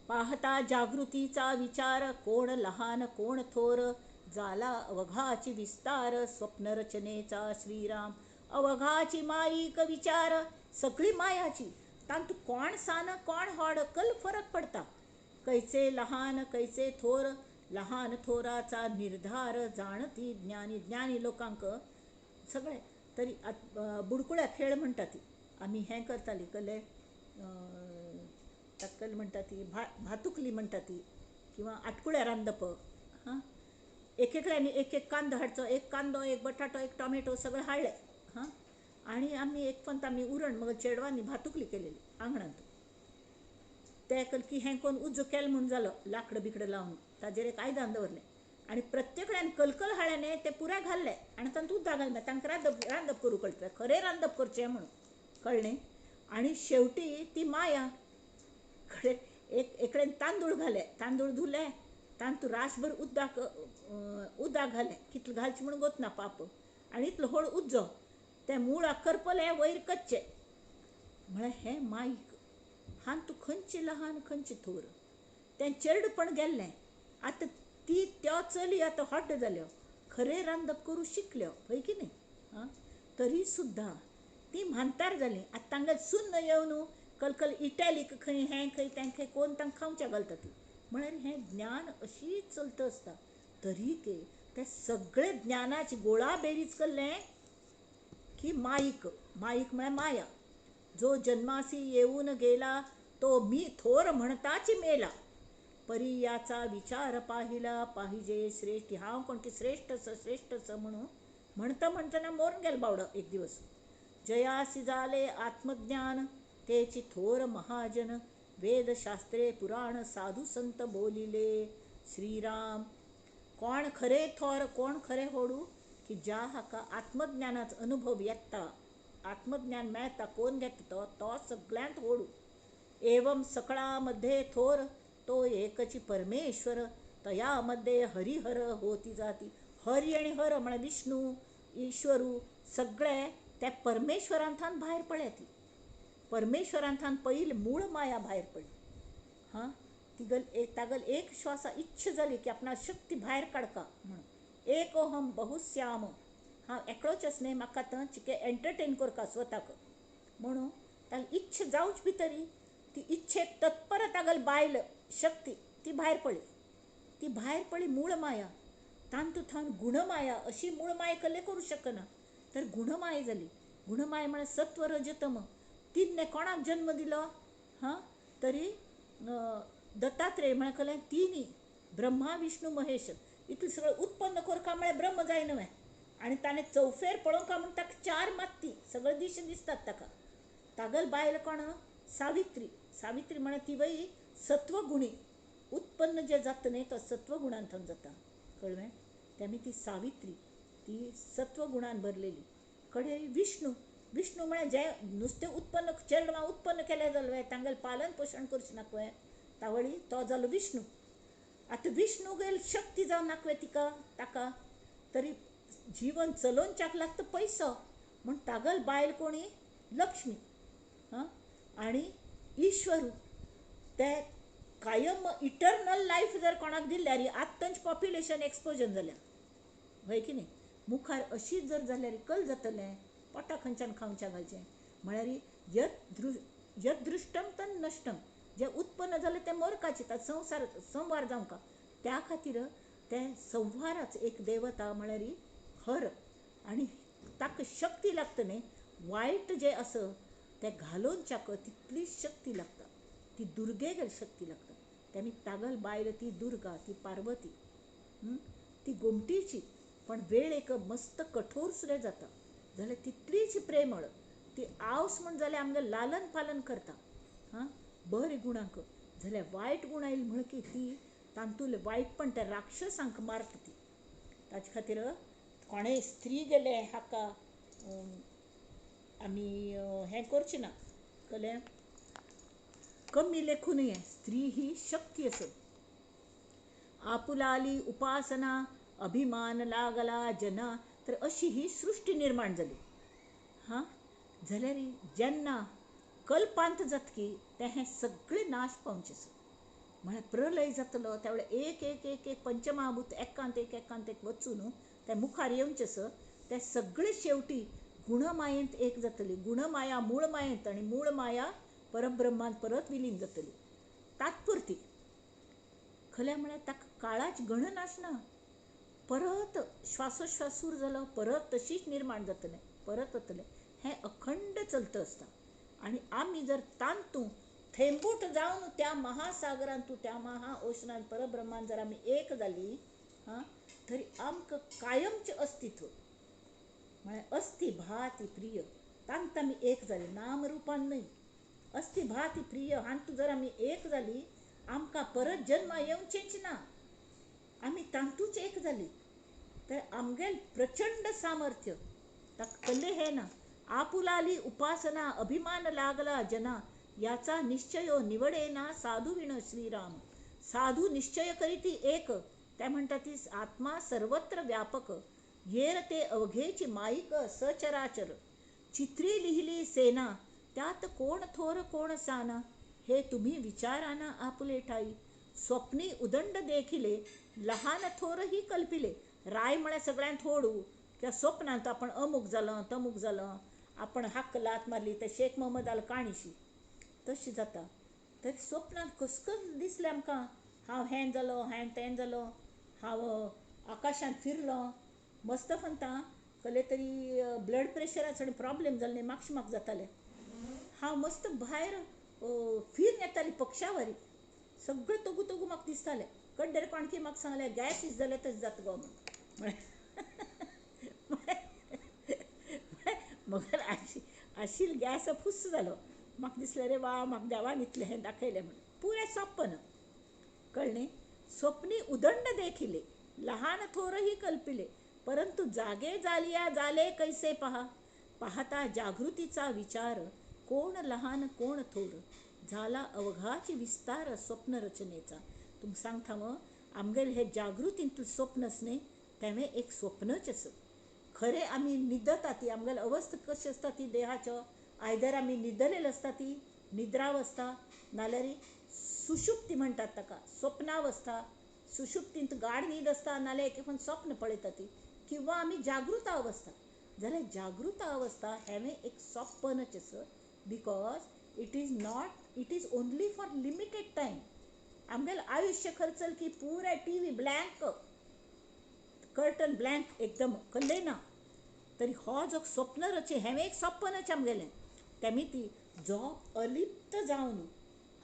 Speaker 1: पाहता जागृतीचा विचार कोण लहान कोण थोर जाला अवघाची विस्तार स्वप्नरचनेचा. श्रीराम अवघाची माईक विचार, सगळी मायाची. तातूंत कोण सान कोण व्हड कल फरक पडता. कैचे लहान कैचे थोर लहान थोराचा निर्धार जाणती ज्ञानी. ज्ञानी लोकांक सगळें. तरी बुडकुळ्या खेळ म्हणटा ती आमी हें करताली, कले ताकल म्हणटा ती, भातुकली म्हणटा ती, किंवा आटकुळ्या रांदप. हां, एक एकल्यांनी एक एक कांदो हाडचो, एक कांदो, एक बटाटो, एक टॉमेटो सगळें हाडलें. हां, आनी आमी एक पंत आमी उरण मगेर चेडवांनी भातुकली केलेली आंगणांत. ते कलकी हें कोन्न उजो केलो म्हूण जालो, लाकडां बिकडां लावन ताजेर एक आयदन दवरलें आनी प्रत्येकल्यान कलकल हाडलें न्ही तें पुराय घाल्लें आनी तातूंत उदक घाललें, तांकां रांदप रांदप करूंक कळटा, खरें रांदप करचें म्हणून कळ्ळें. आनी शेवटी ती माया कळ्ळें, एक एकडेन तांदूळ घाले, तांदूळ धुले, तांतू रासभर उदक उदक घालें, कितलें घालचें म्हूण गोत ना पाप, आनी इतलो व्हड उजो तें मुळाक करपलें, वयर कच्चें. म्हळ्यार हें माईक हांतू खंयचें लहान खंयचें थोर. तें चेडपण गेल्लें. आतां ती त्यो चली आतां हॉट जाल्यो, खरें रांदप करूं शिकल्यो, हय की न्ही? आं, तरी सुद्दां ती म्हांतार जाली. आतां तांगेर सुन्न येवन कलकल इटॅलीक खंय हें खंय तें खंय कोण तांकां खावच्या घालता ती. म्हळ्यार हें ज्ञान अशी चलता आसता. तरी तें सगळें ज्ञानाची गोळा बेरीज केल्लें की माईक, माईक म्हळ्यार माया. जो जन्मासी येऊन गेला तो मी थोर म्हणताची मेला. परी याचा विचार पाहिला पाहिजे श्रेष्ठ. हांव कोण की श्रेष्ठ श्रेष्ठ म्हणून म्हणता म्हणतना मोरून गेलो बावडो एक दिवस. जयासी जाले आत्मज्ञान तेची थोर महाजन. वेदशास्त्रे पुराण साधू संत बोलिले. श्रीराम. कोण खरे थोर, कोण खरे होडू की ज्या हाका आत्मज्ञानाचो अनुभव येता, आत्मज्ञान मेळटा, कोण घेता तो तो सगळ्यांत होडू. एवं सकळामध्ये थोर तो एकची परमेश्वर. तयामध्ये हरिहर होती जाती. हरी आनी हर म्हळ्यार विष्णू ईश्वरू सगळे त्या परमेश्वरांथान भायर पडल्या. ती परमेश्वरांथान पयलीं मूळ माया भायर पडली. हां, तिगल एक तागल एक श्वासा इच्छा जाली की आपणा शक्ती भायर काडका म्हणून. एकोहम बहुश्याम, हांव एकलोच आस न्ही, म्हाका आतां चिके एंटरटेन करका स्वताक म्हणून तागेली इच्छा जावच भितरी. ती इच्छेक तत्पर तागल बायल शक्ती ती भायर पडली. ती भायर पडली मूळ माया. तांतू थावन गुणमाया अशी मूळ माया कल्ले करूं शकना, तर गुणमाया जाली. गुणमाया म्हळ्यार सत्व रजतम. तिन्ने कोणाक जन्म दिलो? हां, तरी दत्तात्रेय म्हळ्यार कलें तिनी ब्रह्मा विष्णू महेश इतलें सगळें उत्पन्न करका म्हळ्यार ब्रह्म जाय न्हय. आनी ताणें चौफेर पळोवंक म्हूण ताका चार मात्ती सगळे दीस दिसतात ताका. तागल बायल कोण? सावित्री. सावित्री म्हळ्यार ती वय सत्वगुणी. उत्पन्न जें जाता न्ही तो सत्वगुणांतल्यान जाता, कळ्ळें? तेमी ती सावित्री ती सत्वगुणान भरलेली. कडे विष्णू. विष्णू म्हळ्यार जें नुस्तें उत्पन्न चेडवां उत्पन्न केलें जालें तांगेलें पालन पोशण करचें नाकवे तावळी तो जालो विष्णू. आतां विष्णू गेल शक्ती जावन नाकवे तिका ताका, तरी जीवन चलोवच्याक लागता पयसो म्हूण तागल बायल कोणी? लक्ष्मी. हां, आनी ईश्वर ते कायम इटर्नल लायफ जर कोणाक दिल्यार आत्तांच पॉप्युलेशन एक्सपोजन जाल्या, हय की न्ही? मुखार अशीच जर जाल्यार कल जातलें, पोटा खंयच्यान खावच्या घालचें. म्हळ्यार यदृष्टम तन नश्टम, जें उत्पन्न जालें तें मोरकाचें, ताचो संवसार संवार जावंक. त्या खातीर तें संवाराच एक देवता म्हळ्यार हर. आनी ताका शक्ती लागता न्ही, वायट जें आसा तें घालोवच्याक तितली शक्ती लागता, ती दुर्गेक शक्ती लागता. तेमी तागल बायल ती दुर्गा, ती पार्वती, ती गोमटीची, पण वेळ एक मस्त कठोर सुद्दां जाता जाल्यार तितलीच प्रेमळ. ती आवस म्हूण जाल्यार आमगेर लालन पालन करता, हां, बरे गुणांक. जाल्यार वायट गूण आयले म्हण की ती तातूंतलें वायटपण त्या राक्षसांक मारता ती. ताचे खातीर कोणेय स्त्री गेले हाका आमी हें करचें ना, कळ्ळें? कमी लेखूं न्हय. स्त्री ही शक्ती आसत. आपुलाली उपासना अभिमान लागला जना, तर अशी ही सृश्टी निर्माण जाली. हां, जाल्यार जेन्ना कल्पांत जातकी तें हें सगळें नाश पावचें आसा. म्हळ्यार प्रलय जातलो त्या वेळार एक एक एक एक पंचमहाभूत एकांत एक एकांत एक वचून तें मुखार येवचें आसा. तें सगळें शेवटी गुणमायेंत एक जातली. गुणमाया मूळ मायेंत आनी मूळ माया परब्रह्मांत परत विलीन जातली तात्पुरती. खरें म्हळ्यार ताका काळाची गणना आसना. परत श्वासोश्वास सुरू जालो परत तशीच निर्माण जातलें, परत वतलें. हें अखंड चलता आसता. आनी आमी जर तांतू थेंबूट जावन त्या महासागरांतू त्या महा ओशनान परब्रह्मान जर आमी एक जाली, हां, तरी आमकां कायमचें अस्तित्व म्हळ्यार अस्थि भाती प्रिय तांत आमी एक जाली, नाम रुपान न्हय. अस्थि भाती प्रिय हांतू जर आमी एक जाली आमकां परत जन्मा येवचेंच ना, आमी तांतूच एक जाली तर आमगेल प्रचंड सामर्थ्य ताका कल्ले हें ना. आपुलाली उपासना अभिमान लागला जना, याचा निश्चय निवडेना साधू विण श्रीराम. साधू निश्चय करीती एक, त्या म्हणतात ती आत्मा सर्वत्र व्यापक, येर ते अवघेची माईक सचराचर. चित्री लिहिली सेना, त्यात कोण थोर कोण साना, हे तुम्ही विचाराना आपुले ठाई. स्वप्नी उदंड देखिले, लहान थोरही कल्पिले. राय म्हळ्यार सगळ्यांत थोडू किंवा स्वप्नांत आपण अमुक जालो तमुक जालो, आपण हाक लात मारली ते शेख महमदाला काणीशी तशी जाता. तर स्वप्नांत कसकस दिसलें आमकां, हांव हें जालो हें तें जालो, हांव आकाशांत फिरलो. मस्त फंता कसले तरी ब्लड प्रेशराचो प्रॉब्लेम जालो न्ही, मातशें म्हाका जातालें. हांव मस्त भायर फिरून येतालें पक्षावरी, सगळें तगू तगू म्हाका दिसतालें. कड्डेर कोणकी म्हाका सांगलें गॅस is जाल्यार तशें जाता गो म्हूण. मगर आशिल्लो गॅस फुस्स जालो. म्हाका दिसलें रे वा, म्हाका देवान इतलें हें दाखयलें म्हूण. पुरें सपन कळ्ळें न्ही. स्वप्नी उदंड देखिले, लहान थोरही कल्पिले, परंतु जागे जालिया जाले कैसे पहा. पाहता जागृतीचा विचार, कोण लहान कोण थोर, झाला अवघाची विस्तार स्वप्न रचनेचा. तुमकां सांगता हांव, आमगेलें हें जागृतींतलें स्वप्न आसा न्ही, तें एक स्वप्नच आसा. खरें आमी न्हिदता ती आमगेली अवस्था कशी आसता ती देहाचो, आयदर आमी न्हिदलेले आसता ती निद्रावस्था, नाल्यार सुशुप्ती म्हणटात ताका, स्वप्नावस्था. सुशुप्तींत गाढ न्हीद आसता, नाल्यार एक एक स्वप्न पळयता ती, किंवा आमी जागृत अवस्था. जाल्यार जागृत अवस्था हें एक सपनच आसा, because it is not, it is only for limited time. आमगेलें आयुश्य खर्चल की पुराय T V blank, curtain blank एकदम कल्लय ना. तरी हो जो स्वप्न रचे हें एक सपनच आमगेलें. तेमी ती जो अलिप्त जावन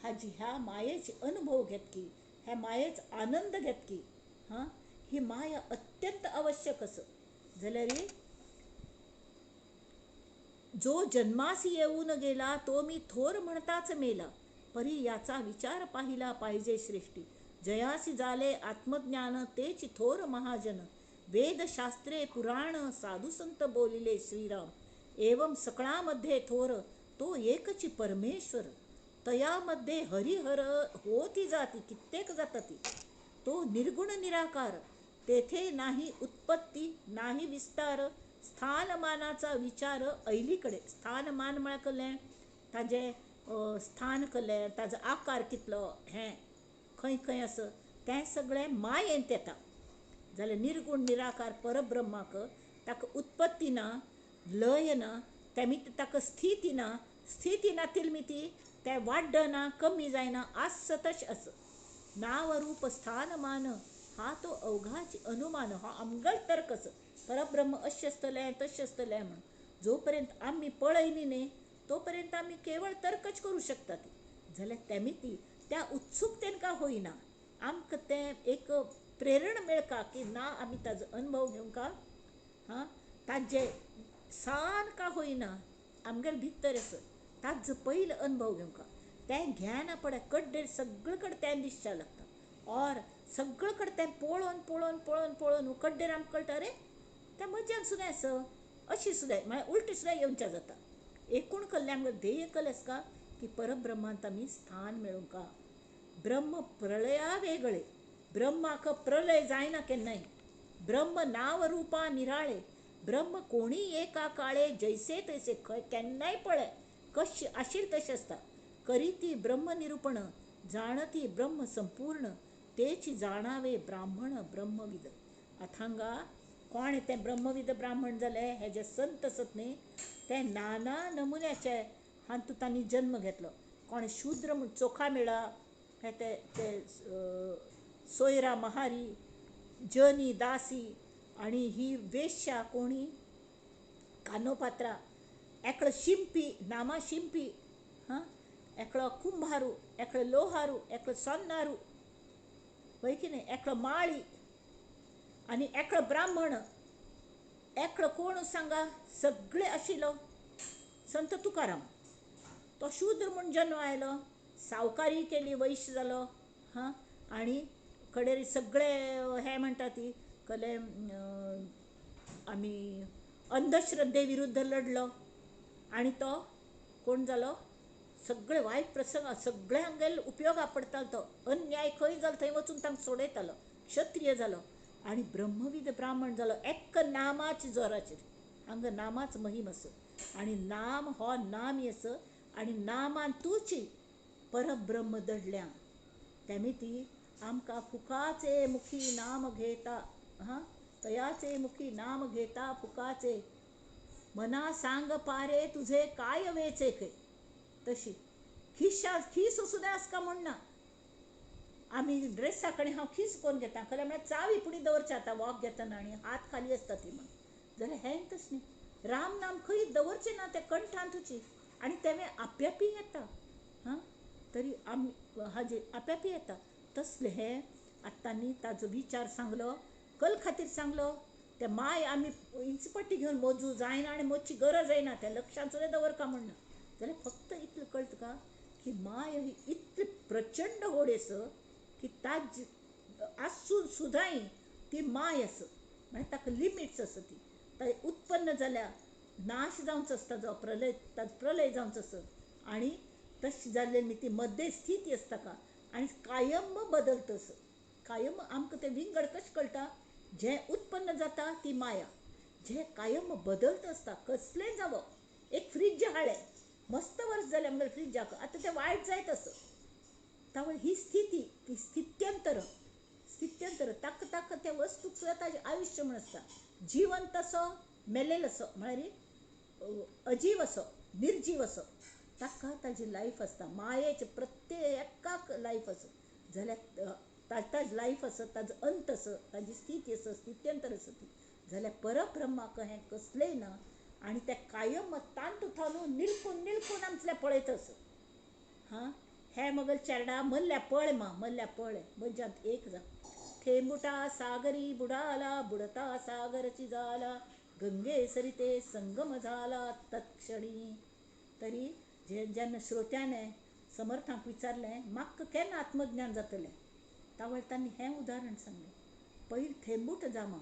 Speaker 1: हाजी ह्या मायेचे अनुभव घेतकी, ह्या मायेचो आनंद घेतकी, हां, ही माया अत्यंत आवश्यक आसा. जाल्यार जो जन्मासी येऊन गेला, तो मी थोर म्हणताच मेला, परी याचा विचार पाहिला पाहिजे श्रेष्ठी. जयासी जाले आत्मज्ञान, तेच थोर महाजन, वेदशास्त्रे पुराण साधुसंत बोलिले श्रीराम. एवं सकळामध्ये थोर, तो एकची परमेश्वर, तयामध्ये हरिहर होती जाती, कित्येक जाता ती. तो निर्गुण निराकार, तेथे नाही उत्पत्ती नाही विस्तार, स्थानमानाचा विचार ऐलीकडे. स्थानमान म्हळ्यार कसलें, ताजें स्थान कसलें, ताजो आकार कितलो, हें खंय खंय आसा तें सगळें मायेंत येता. जाल्यार निर्गुण निराकार परब्रह्माक ताका उत्पत्ती ना, लय ना, तेमी ताका स्थिती ना, स्थिती ना तिलमिती तें वाडना कमी जायना, आसा तशें आसा. नाव रूप स्थानमान हा तो अवघाच अनुमान, हो आमगेलो तर्क आसा. परब्रह्म अशें आसतलें तशें आसतलें म्हूण जो पर्यंत आमी पळयली न्ही तो पर्यंत आमी केवळ तर्कच करूं शकतात. जाल्यार तेमी ती त्या उत्सुकतेन का होईना आमकां तें एक प्रेरणा मेळका की ना आमी ताजो अनुभव घेवंका, हां, ताजें सान का होईना आमगेले भितर आसा ताजो पयलो अनुभव घेवंका. तें घेना पडे कड्डेर सगळे कडेन तें दिसचें लागता, और सगळे कडेन तें पळोवन पळोवन पळोवन पळोवन कड्डेर आमकां कळटा अरे तें मज्यान सुद्दां आसा, अशी सुद्दां म्हळ्यार उलटी सुद्दां येवच्या जाता. एकूण कल्लें आमगेलें ध्येय कल आसता की परब्रह्मांत आमी स्थान मेळोवंका. ब्रह्म प्रळया वेगळे, ब्रह्माक प्रलय जायना केन्नाय, ब्रह्म नाव रुपा निराळे, ब्रह्म कोणी एका काळे जैसे तैसे, खंय केन्नाय पळय कशें आशिल्लें तशें आसता. करीती ब्रह्म निरुपण, जाणती ब्रह्म संपूर्ण, तेची जाणावे ब्राह्मण ब्रह्मविद. आतां हांगा कोण तें ब्रह्मविद ब्राह्मण जाले, हे जे संत आसत न्ही ते नाना नमुन्याचे हातूंत तांणी जन्म घेतलो. कोण शूद्र म्हूण चोखा मेळा, हे ते ते सोयरा महारी, जनी दासी, आनी ही वेश्या कोणी कानोपात्रा, एकलो शिंपी नामा शिंपी, हां, एकलो कुंभारू, एकलो लोहारू, एकलो सोन्नारू, वय की न्ही, एकलो माळी आनी एकलो ब्राह्मण, एकलो कोण सांगा सगळे आशिल्लो संत तुकाराम. तो शूद्र म्हूण जन्म आयलो, सावकारी केली, वैश्य जालो, हां, आनी कडेर सगळे हे म्हणटा ती कले आमी अंधश्रद्धे विरुद्ध लढलो आनी तो कोण जालो, सगळे वायट प्रसंग सगळ्यांगेल उपयोगा पडतालो तो. अन्याय खंय जालो थंय वचून तांकां सोडयतालो. क्षत्रिय जालो आनी ब्रह्मविद ब्राह्मण जालो एक नामाच्या जोराचेर. हांगा नामाच महिम आसा आनी नाम हो नामी आसा आनी नामान तुची परब्रह्म दडल्या. तेमी ती आमकां फुकाचे मुखी नाम घेता, हां, तयाचे मुखी नाम घेता फुकाचे, मना सांग पारे तुझे काय वेचे खंय. तशी खिशा खीस सुद्दां आसका म्हूण ना. आमी ड्रेसा कडेन हांव खीस करून घेता, खरें म्हळ्यार चावी फुडें दवरचे आतां वॉक घेतना आनी हात खाली आसता ती म्हण. जाल्यार हें तशें न्ही, राम नाम खंय दवरचें ना तें कंठान तुजी आनी तें आप्यापी येता. हां, तरी आमी हाजे आप्यापी येता. तसलें हें आतां ताजो विचार सांगलो, कल खातीर सांगलो. ते माय आमी इंचपट्टी घेवन मोजू जायना आनी मोजची गरज येना, त्या लक्षांत सुद्दां दवरका म्हण ना. जाल्यार फक्त इतलें कळटा तुका की माय ही इतली प्रचंड व्हड आसा की ताज आसून सुद्दांय ती माय आसा. म्हळ्यार ताका लिमिट्स आसा. ती ताका उत्पन्न जाल्या नाश जावचो आसता, जो प्रलय ताजो प्रलय जावचो आसा आनी तशें जाल्ले ती मद्दे स्थिती आसता ताका आनी कायम बदलता आसा. कायम आमकां तें विंगड कशें कळटा? जें उत्पन्न जाता ती माया, जें कायम बदलता आसता कसलें जावं. एक फ्रिज हाडलें, मस्त वर्स जालें आमगेल्या फ्रिजाक, आतां तें वायट जायत आसा. तावळ ही स्थिती ती स्थित्यंतर, स्थित्यंतर ताका ताका त्या वस्तूक सुद्दां ताजें आयुश्य म्हूण आसता. जिवंत असो मेलेलो असो म्हळ्यार अजीव असो निर्जीव असो ताका ताजी लायफ आसता. मायेचें प्रत्येकाक लायफ आसा. जाल्यार ताज लायफ आसा, ताजो अंत आसा, ताजी स्थिती आसा, स्थित्यंतर आसा ती. जाल्यार परब्रह्माक हें कसलेंय ना आनी तें कायम तांतू थावन निलकून निलकून आमचें पळयत आसा. हां, हे मगल चेरडा मल्ल्या पळ मा मल्ल्या पळ मज्जांत एक जा. थेंबुटा सागरी बुडाला बुडता सागरची जाला, गंगे सरिते संगम झाला तत्क्षणी. तरी जे जेन्ना श्रोत्याने समर्थांक विचारलें म्हाका केन्ना आत्मज्ञान जातलें, तावळ तांणी हें उदाहरण सांगलें. पयलीं थेंबूट जा मा,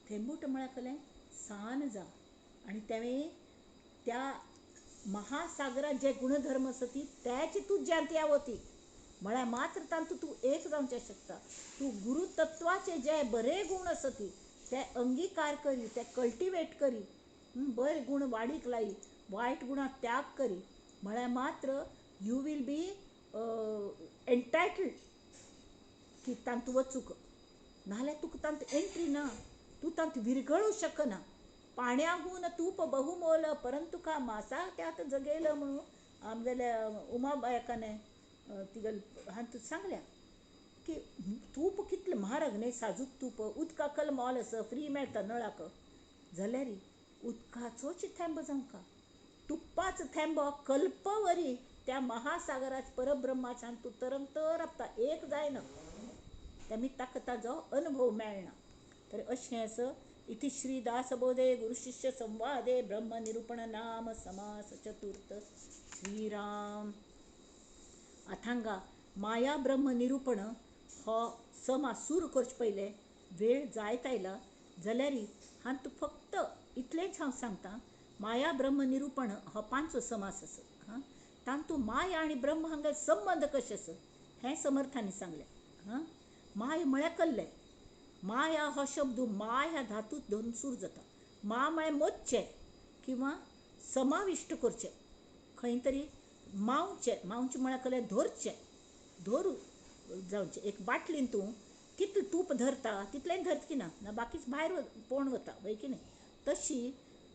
Speaker 1: थेंबूट म्हळ्यार कसलें सान जा आनी तेणें त्या महासागरात जे गुणधर्म आसा ती त्याची तुज्यांत यावती म्हळ्यार मात्र तातूंत तूं एक जावचें शकता. तूं गुरुतत्वाचे जे बरे गूण आसा ती ते अंगीकार करी, ते कल्टिवेट करी, बरे गूण वाडीक लायी, वायट गुणां त्याग करी म्हळ्यार मात्र you will be entitled की तातूंत वचूंक. नाजाल्यार तुका तातूंत एंट्री ना, तूं तातूंत विरगळूं शकना. पाण्याहून तूप बहुमोल परंतु का मासा त्यात जगेल म्हणून आमगेल्या उमाबायकाने तिगल हातूंत सांगल्या की तूप कितलें म्हारग न्ही, साजूक तूप, उदकाकल मोल आसा, फ्री मेळटा नळाक, जाल्यार उदकाचोच थेंबो जावंका, तुपाचो थेंबो कल्पवरी त्या महासागरात परब्रह्माच्यान तूं तरंग आपता एक जायना, तेमी ताका ताजो अनुभव मेळना. तर अशें आसा. इति श्री दासबोधे गुरुशिष्य संवादे ब्रह्मनिरूपण नाम समास चतुर्थ. श्रीराम. आतां माया ब्रह्म निरूपण हो समास सुरू करचे पयलें वेळ जायत आयला, जाल्यार हांव फक्त इतलेंच हांव सांगता. माया ब्रह्म निरूपण हो पांचवो समास आसा. हां, तातूंत माया आनी ब्रह्म हांगा संबंद कशें आसा हें समर्थांनी सांगलें. हां, माया म्हळ्यार कसलें? माया हो शब्द माय ह्या धातूत धरून सूर जाता. मा म्हळ्यार मोजचें किंवा समाविश्ट करचें, खंय तरी मावचें. मावचें म्हळ्यार कसलें? धरचें, धरू जावचें. एक बाटलीन तूं कितलें तूप धरता तितलें धरता की ना, ना बाकीच भायर पोण वता, वय की न्ही? तशी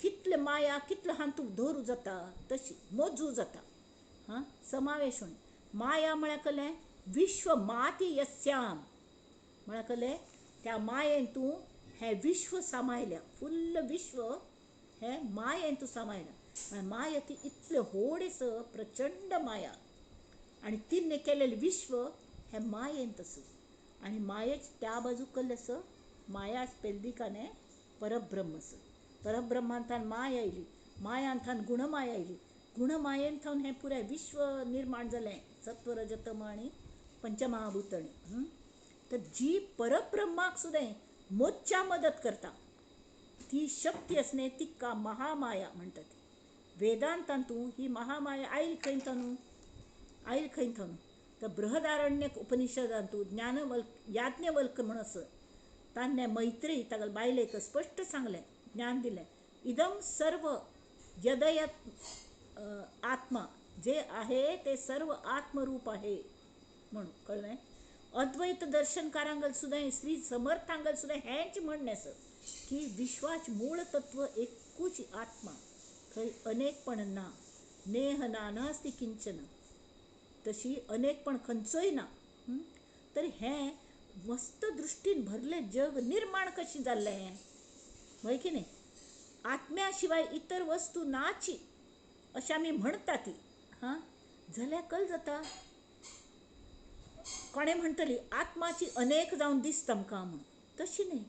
Speaker 1: कितलें माया कितलें हातूंत धरू जाता तशी मोजू जाता. हां, समावेश माया म्हळ्यार कसलें? विश्व माती यस्याम म्हळ्यार कसलें? त्या मायेन तूं हें विश्व सामायल्या, फुल्ल विश्व हें मायेन तूं सामायल्या. माया ती इतलें व्हड आसा, प्रचंड माया, आनी तिणें केलेलें विश्व हें मायेन तसो. आनी मायेच त्या बाजू कसलें आसा? माया पेल्दिकाने परब्रह्म आसा. परब्रह्मांतान माया आयली, मायांथान गुणमाया आयली, गुणमायेन थावन हें पुराय विश्व निर्माण जालें, सत्व रजतम आनी पंचमहाभूतांनी. तर जी परब्रह्माक सुद्दां मोजच्या मदत करता ती शक्ती आसने तिका महामाया म्हणटात. वेदांतांतू ही महामाया आयली खंय तानू? आयल खंय थंय तर बृहदारण्यक उपनिषदांतु याज्ञवल्क म्हण आसा तान्ने मैत्री तागेले बायलेक स्पश्ट सांगलें, ज्ञान दिलें, इदम सर्व यदयत आत्मा, जे आहे ते सर्व आत्मरूप आहे म्हणून. कळ्ळें? अद्वैत दर्शनकारांगल सुद्दां, श्री समर्थांगल सुद्दां हेंच म्हणणें आसा की विश्वाच मूळ तत्व एकूच आत्मा, थंय अनेकपण ना, नेह ना नास्ति किंचन, तशी अनेकपण खंयचोय ना. तर हें मस्त दृश्टीन भरलें जग निर्माण कशें जाल्लें हें, हय की न्ही? आत्म्या शिवाय इतर वस्तू नाची अशें आमी म्हणटा ती, हां, जाल्यार कल जाता कोणें म्हणटली आत्माची अनेक जावन दिसता आमकां म्हूण, तशी न्ही.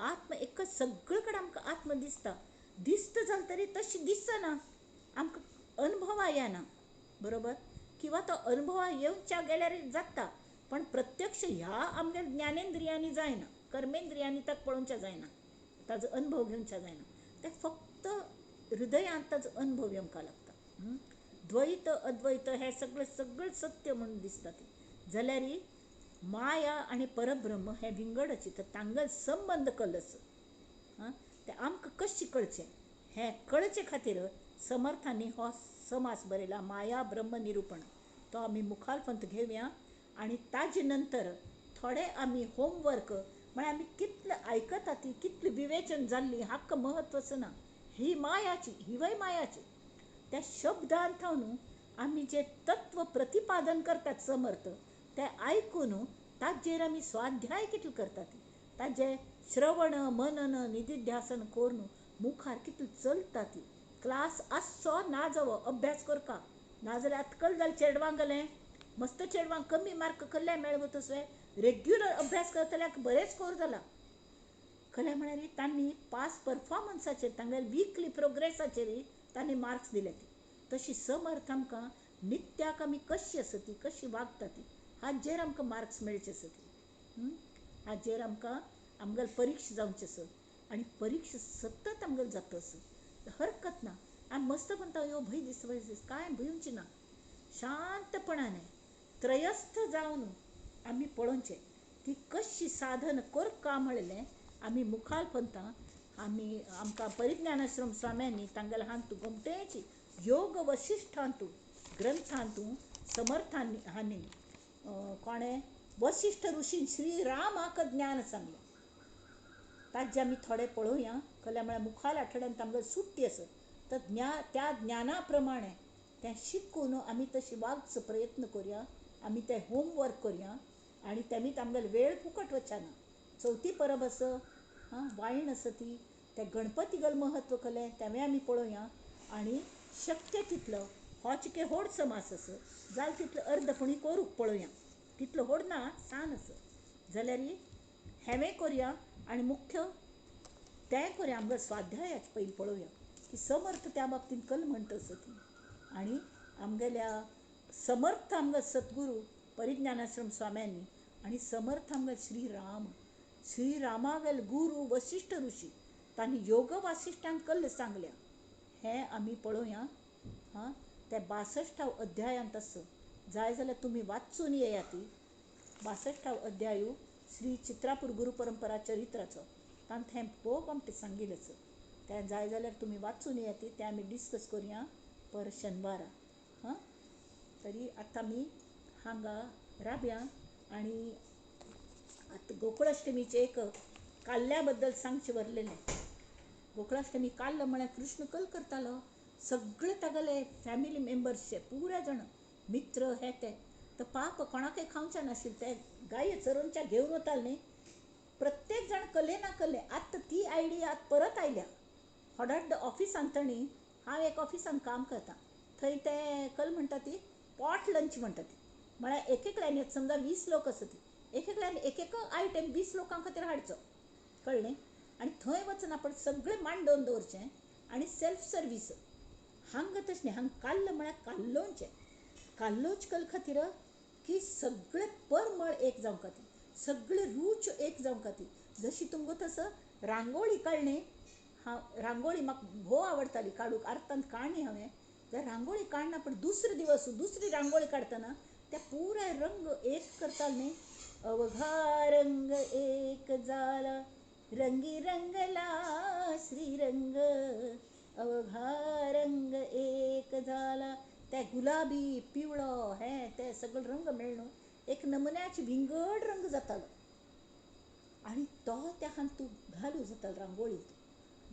Speaker 1: आत्मा एकच, सगळे कडेन आमकां आत्मा दिसता, दिसता जालें तरी तशी दिसना, आमकां अनुभवा येना, बरोबर? किंवा तो अनुभवा येवच्या गेल्यार जाता, पण प्रत्यक्ष ह्या आमगे ज्ञानेंद्रियांनी जायना, कर्मेंद्रियांनी ताका पळोवच्या जायना, ताजो अनुभव घेवच्या जायना, ते फक्त हृदयांत ताजो अनुभव येवंक लागता. द्वैत अद्वैत हे सगळें सगळें सत्य म्हणून दिसता ती, जाल्यार माया आनी परब्रह्म हें विंगडची, तर तांगेलो संबंद कलस ते आमकां कशें कळचें हें कळचे खातीर समर्थांनी हो समास बरयला, माया ब्रह्म निरूपण. तो आमी मुखार पंत घेवया आनी ताजे नंतर थोडे आमी होमवर्क म्हळ्यार आमी कितले आयकता ती, कितली विवेचन जाल्ली हाका म्हत्व आसना, ही मायाची, हिवय मायाची. त्या शब्दान थावन आमी जे तत्व प्रतिपादन करतात समर्थ, ते आयकून ताजेर आमी स्वाध्याय कितले करतात, ताजे श्रवण मनन निधिध्यासन करून मुखार कितले चलता ती. क्लास आसचो ना जावो अभ्यास करका, नाजाल्यार आतां कल जालें चेडवांक गेलें, मस्त चेडवांक कमी मार्क कसले मेळगो तसले रेग्युलर अभ्यास करतल्याक बरें स्कोर जाला. खरें म्हळ्यार तांणी पास परफॉर्मन्साचेर, तांगेले विकली प्रोग्रेसाचेर तांणी मार्क्स दिले. ती तशी समर्थ आमकां नित्याक आमी कशी आसा ती, कशी वागता ती, हाजेर आमकां मार्क्स मेळचे आसा ती, हाजेर आमकां आमगेली परिक्षा जावची आसा आनी परिक्षा सतत आमगेली जाता आसा. हरकत ना, आमी मस्त म्हणटा यो भंय दिसता, भंय दिसता, कांय भिवची ना, शांतपणान त्रयस्थ जावन आमी पळोवचें ती कशी साधन करका म्हणलें आमी मुखार पंता. आमी आमकां परिज्ञानाश्रम स्वाम्यांनी तांगेले हांतू गोमटेची योग वशिश्ठांतू ग्रंथांतू समर्थांनी हांणी कोणें वशिश्ठ ऋषीन श्रीरामाक ज्ञान सांगलें, ताजें आमी थोडें पळोवया. कल्या म्हळ्यार मुखार आठवड्यांत आमकां सुट्टी आसा, तर त्या ज्ञाना प्रमाणे तें शिकून आमी तशी वागचो प्रयत्न करुया, आमी तें होमवर्क करुया आनी तेमी आमगेलो वेळ फुकट वचना. चवथी परब आसा, हां, वायण आसा ती, ते गणपती गल म्हत्व कलें तेंवूय आमी पळोवया आनी शक्य तितलो हो चिके व्हड समास आसा, जाल तितलो अर्द पुणी करूंक पळोवया, तितलो व्हड ना, सान आसा जाल्यार हेंवूय करुया आनी मुख्य तें करुया, आमकां स्वाध्यायाचें पयलीं पळोवया की समर्थ त्या बाबतींत कल म्हणटा आसा ती. आनी आमगेल्या समर्थ आमगे सद्गुरू परिज्ञानाश्रम स्वाम्यांनी आनी समर्थ आमगे श्रीराम, श्रीरामागेले गुरू वशिश्ठ ऋषी तांणी योग वासिश्ठांत कल्ल सांगल्या हें आमी पळोवया. हां, त्या 62 अध्यायांत आसा, जाय जाल्यार तुमी वाचून येया ती 62 अध्यायू श्री चित्रापूर गुरू परंपरा चरित्राचो, तांत हें भोव आमकां सांगिल्लें आसा, तें जाय जाल्यार तुमी वाचून येया ती, तें आमी डिस्कस करुया पर शेनवारा. हां, तरी आतां आमी हांगा राबया आनी आतां गोकुळाष्टमीचें एक काल्ल्या बद्दल सांगचें उरलेलें. गोकुळाष्टमी काल्लो म्हळ्यार कृष्ण कल करतालो, सगळे तागेले फॅमिली मेंबर्सचे पुरे जाण मित्र हे ते, तर पाप कोणाकय खावचे नाशिल्ले, ते गाय चरोवच्या घेवन वताले न्ही, प्रत्येक जाण कले ना कले. आतां ती आयडिया आतां परत आयल्या. थोड्या ऑफिसांत तांणी, हांव एक ऑफिसांत काम करता, थंय ते कल म्हणटा ती पॉट लंच म्हणटा ती, म्हळ्यार एक एकल्यान समजा 20 लोक आसा ती, एक एकल्यान एक एक आयटम 20 लोकां खातीर हाडचो, कळ्ळें? आनी थंय वचना आपण सगळें मांडोवन दवरचें आनी सेल्फ सर्वीस. हांगा तशें न्ही, हांगा काल्लो म्हळ्यार काल्लोवचें, काल्लोच कल खातीर की सगळें परमळ एक जावंक खातीर, सगळें रूच एक जावंक खातीर. जशी तुमकां तसो रांगोळी काडली, हांव रांगोळी म्हाका भोव आवडटाली काडूंक, अर्थांत काडली हांवें, जाल्यार रांगोळी काडना पण दुसरे दिवस दुसरी रांगोळी काडटना त्या पुराय रंग एक करताले न्ही. अवघा रंग एक जाला रंगी रंगला श्रीरंग, अवघा रंग एक जाला. ते गुलाबी पिवळो हें ते सगळे रंग मेळ्ळो एक नमुन्याची विंगड रंग जातालो आनी तो त्या हातूंत घालू जातालो रांगोळींत.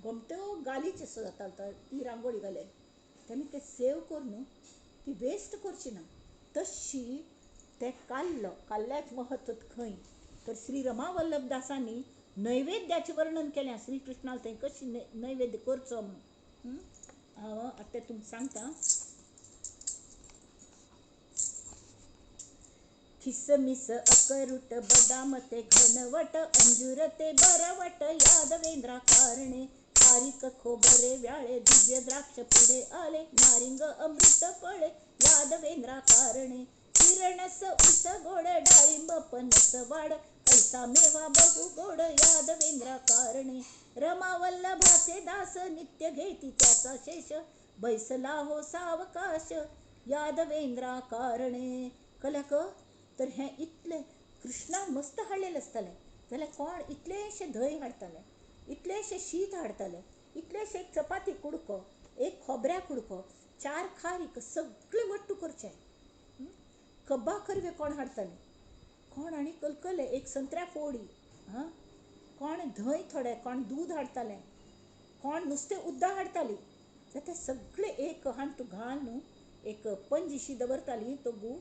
Speaker 1: गोमट्यो गालीच असो जातालो ती रांगोळी घाल्यार. तेमी ते सेव करून ती वेस्ट करची ना. तशी ते काल्लो, काल्ल्याचें म्हत्व खंय तर श्री रमा वल्लभदासांनी नैवेद्याचें वर्णन केलें श्री कृष्णाक थंय कशी नैवेद्य करचो म्हणून. हांव आतां तें तुमकां सांगता. खिसमिस अकरुट बदाम ते घनवट अंजूर ते बरवट यादवेंद्रा कारणे खारीक खोबरे व्याळे दिव्य द्राक्ष पुढे आले नारिंग अमृत फळे यादवेंद्रा कारणे किरणस उस गोड डाळिंब पनस वाड ऐसा मेवा बहु गोड यादवेंद्रा कारणे रमा वल्लभाचे दास नित्य घेती त्याचा शेष बैसला हो सावकाश यादवेंद्रा कारणे. कल्याक तर हें इतलें कृष्णान मस्त हाडलेलें आसतालें जाल्यार कोण इतलेंशें धंय हाडटालें, इतलेंशें शीत हाडटालें, इतलेंशें एक चपाती कुडको, एक खोबऱ्या कुडको, 4 खारीक सगळें वट्टू करचें. कब्बा करवे कोण हाडटालें, कोण आनी कलकले एक संत्र्या फोडी, हां कोण धंय थोडें, कोण दूद हाडटालें, कोण नुस्तें उद्दां हाडटालीं. जाल्यार तें सगळें एक हांतू घाल न्हू एक पंजीशी दवरताली तो गू.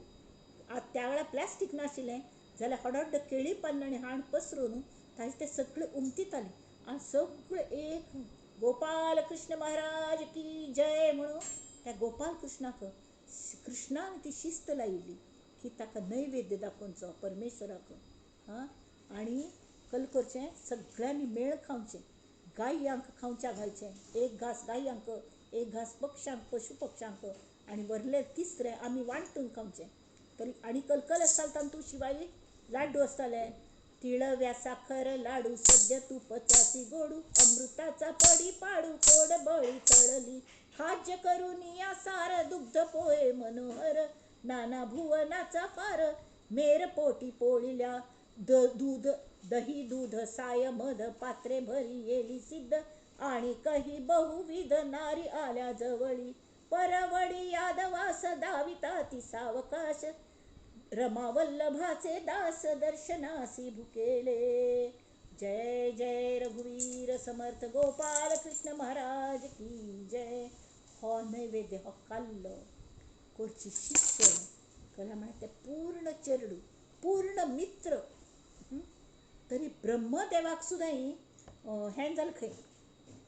Speaker 1: आतां त्या वेळार प्लास्टीक नाशिल्लें जाल्यार हडहड केळी पानां आनी हाण पसरून ताजें तें सगळें उमथितालीं आनी सगळें एक गोपाल कृष्ण महाराज की जय म्हणून त्या गोपाल कृष्णाक कृष्णान ती शिस्त लायिल्ली की ताका नैवेद्य दाखोवचो परमेश्वराक. हां आनी कल करचें सगळ्यांनी मेळ खावचें, गाययांक खावच्या घालचें, एक घास गाययांक, एक घास पक्षांक पशु पक्षांक आनी वरले तिसरें आमी वांटून खावचें. तरी आनी कलकल आसताले तातूंत शिवाय लाड्डू आसताले, तिळव्या साखर लाडू सद्य तूप त्यासी गोडू अमृताचा पडी पाडू कोड बळी तळली खाज्य करून या सार दुग्ध पोहे मनोहर नाना भुवनाचा फार मेर पोटी पोळिल्या दूध दही दूध साय मध पात्रे भरी येली सिद्ध आणि काही बहुविध नारी आल्या जवळी परवडी यादवास दाविता ती सावकाश रमा वल्लभाचे दास दर्शनासी भुकेले. जय जय रघुवीर समर्थ गोपाल कृष्ण महाराज की जय. हो नैवेद्य हो काल्लो करची शिक्षण कला म्हळ्यार तें पूर्ण चेरडू पूर्ण मित्र. तरी ब्रह्मदेवाक सुद्दां हें जालें खंय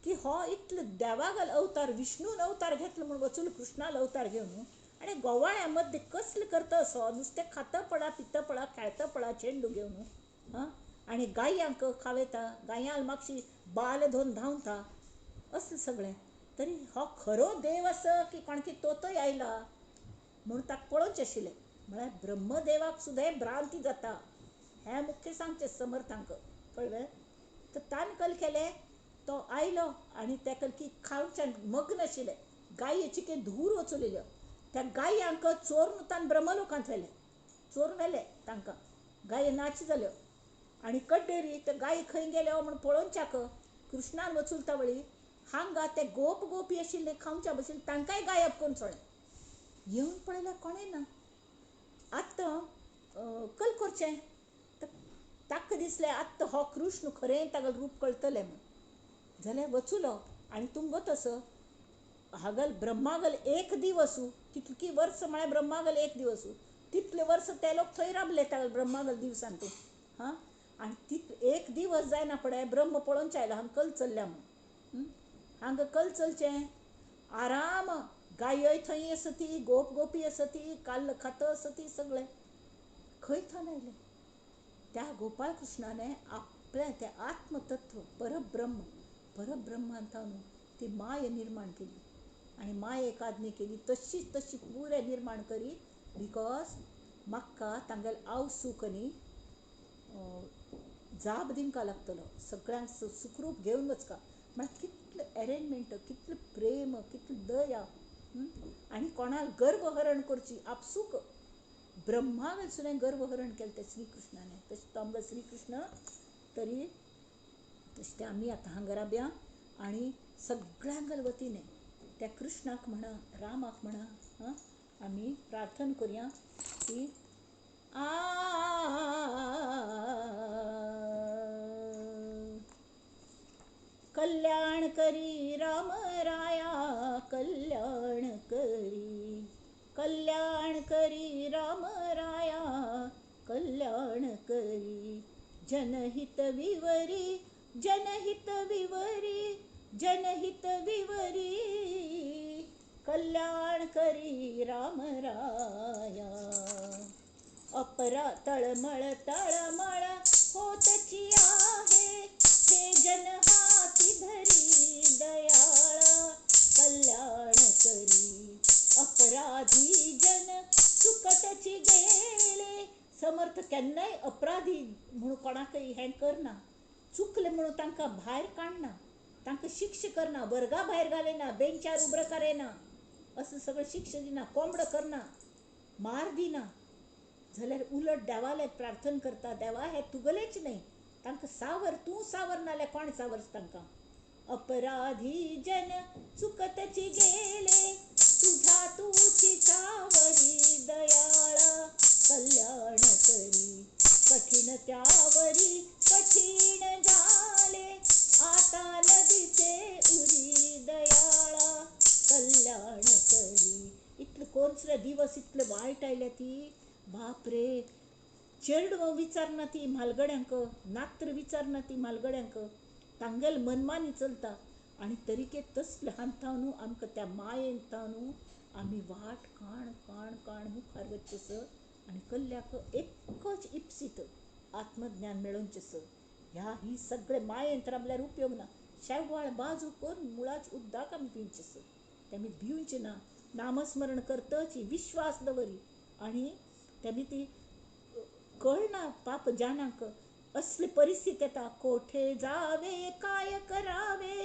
Speaker 1: की हो इतलो देवागल अवतार विष्णून अवतार घेतलो म्हूण वचून कृष्णाल अवतार घेवन आनी गोवाळ्या मद्दे कसलें करता असो नुस्तें खाता पडा पिता पडा खेळता पडा चेंडू घेवन आं आनी गायांक खावयता, गायांक मातशी बाल धरून धांवता असलें सगळें. तरी हो खरो देव आसा की कोण की तोतय आयला म्हूण ताका पळोवचें आशिल्लें. म्हळ्यार ब्रह्मदेवाक सुद्दां भ्रांती जाता हें मुख्य सांगचें समर्थांक कळ्ळें. तर ताणें कल केलें तो आयलो आनी तेका की खावच्यान मग्न आशिल्लें गायेची की धूर वचलेल्यो त्या गायांक चोरून ताणें ब्रह्मलोकांत व्हेलें, चोरून व्हेलें तांकां, गायो नाच जाल्यो. आनी कड्डेरी त्या गाय खंय गेल्यो म्हूण पळोवच्याक कृष्णान वचून वळी हांगा ते गोप गोपी आशिल्ले खावच्या भशेन तांकांय गायब करून सोडलें. येवन पळयल्यार कोणें ना. आतां कल करचें तर ताका दिसलें आतां हो कृष्ण खरें ताका रूप कळटलें म्हूण. जाल्यार वचुलो आनी तुमगो तसो हागल ब्रह्मागल एक दिवसू तितकी वर्स म्हळ्यार ब्रह्मागल एक दिवसू तितले वर्स ते लोक थंय राबले त्या ब्रह्मागल दिवसान तूं. हां आनी तित एक दिवस जायना फुडें ब्रह्म पळोवचें आयलो हांगा कल चल्ल्या म्हूण. हांगा कल चलचें आराम गायय थंय आसा ती गोप गोपी आसा ती काल्ल खाता आसा ती सगळें खंय थंय आयलें. त्या गोपाल कृष्णाने आपलें तें आत्मतत्व परब्रह्म परब्रह्मांत ती माया निर्माण केली आनी मायेक आज्ञा केली तशीच तशी पुरें निर्माण करी because म्हाका तांगेलें आवसूक न्ही जाप दिवंक लागतलो सगळ्यांक सुखरूप घेवन वचका. म्हळ्यार कितलें एरेंजमेंट, कितलें प्रेम, कितली दया. आनी कोणाक गर्भहरण करची आपसूक ब्रह्माक सुद्दां गर्भहरण केलें तें श्रीकृष्णाने. तशें तो आमकां श्रीकृष्ण तरी तशें तें आमी आतां हांगा राबया आनी सगळ्यांगल वतीने त्या कृष्णाक म्हणा रामाक म्हणा आमी प्रार्थना करुया की आ कल्याण करी राम राया कल्याण करी, कल्याण करी राम राया कल्याण करी, जनहित विवरी जनहित विवरी जनहित विवरी, कल्याण करी राम राया. अपरा तळमळ तळमळ होतची आहे, हे जन हाती धरी दयाळा कल्याण करी, अपराधी जन चुकतची गेले. समर्थ केन्नाय अपराधी म्हणून कोणाकय हें करना, चुकलें म्हणून तांकां भायर काडना, तांकां शिक्षा करना, वर्गा भायर घालिना, बेंचार उबरो करिना, असो सगळें शिक्षा दिना, कोंबडो करना, मार दिना. जाल्यार उलट देवाले प्रार्थना करता, देवा हें तुगेलेंच न्हय, तांकां सावर, तूं सावर नाल्यार कोण सावर तांकां. अपराधी जन चुकतची गेले, तुझा तुची सावरी दयाळा कल्याण करी, कठीण त्यावरी कठीण झाले, आता नदीचे उरी दयाळा कल्याण करी. इतले कोण सुद्दां दिवस इतले वायट आयल्या ती, बाप रे, चेडवां विचारना ती म्हालगड्यांक, नात्र विचारना ती म्हालगड्यांक, तांगेल मनमानी चलता. आनी तरीके तसले हांता न्हू आमकां त्या मायेन न्हू आमी वाट काण काण काण मुखार वचचें सर आनी कल्ल्याक एकच इप्सीत आत्मज्ञान मेळोवचें सर. ह्या ही सगळे मायेन राबल्यार उपयोग ना. शेवाळ बाजू करून मुळाच उद्दाक आमी पिवचें सर, ते आमी भिवचें ना. नामस्मरण करतच विश्वास दवरी आनी तेमी ती कळना पाप जानाक असली परिस्थिती येता. कोठे जावे काय करावे,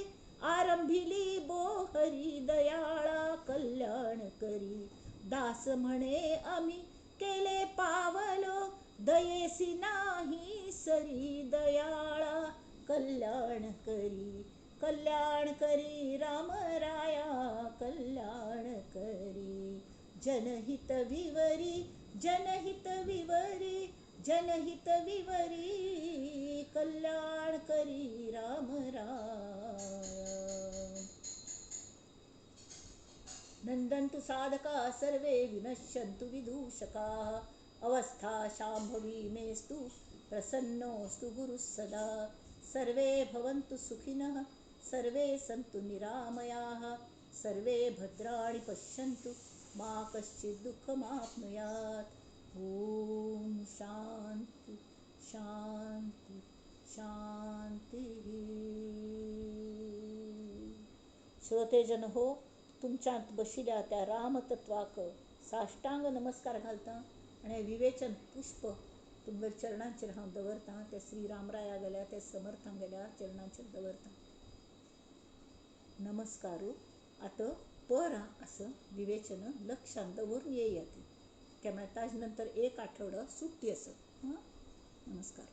Speaker 1: आरंभिली बोहरी दयाळा कल्याण करी, दास म्हणे आम्ही केले पावलो, दयेसी नाही सरी दयाळा कल्याण करी, कल्याण करी राम राया कल्याण करी, जनहित विवरी जनहित विवरी जनहित विवरी, कल्याण करी राम राया. नंदन्तु साधका सर्वे विनश्यन्तु विदूषकाः, अवस्था शाम्भवी मेस्तु प्रसन्नोऽस्तु गुरुः सदा. सर्वे भवन्तु सुखिनः सर्वे सन्तु निरामयाः, सर्वे भद्राणि पश्यन्तु मा कश्चित् दुःखमाप्नुयात्. ॐ शांति शांति शांती. श्रोतेजन हो, तुमच्यांत बशिल्ल्या त्या रामतत्वाक साष्टांग नमस्कार घालता आनी विवेचन पुष्प तुमगेल्या चरणांचेर हांव दवरतां. त्या श्री रामराया गेल्या, त्या समर्थां गेल्या चरणांचेर दवरतां. नमस्कारू. आतां परा असं विवेचन लक्षांत दवरून येया ती. त्यामुळे ताजे नंतर एक आठवडो सुट्टी आसा. नमस्कार.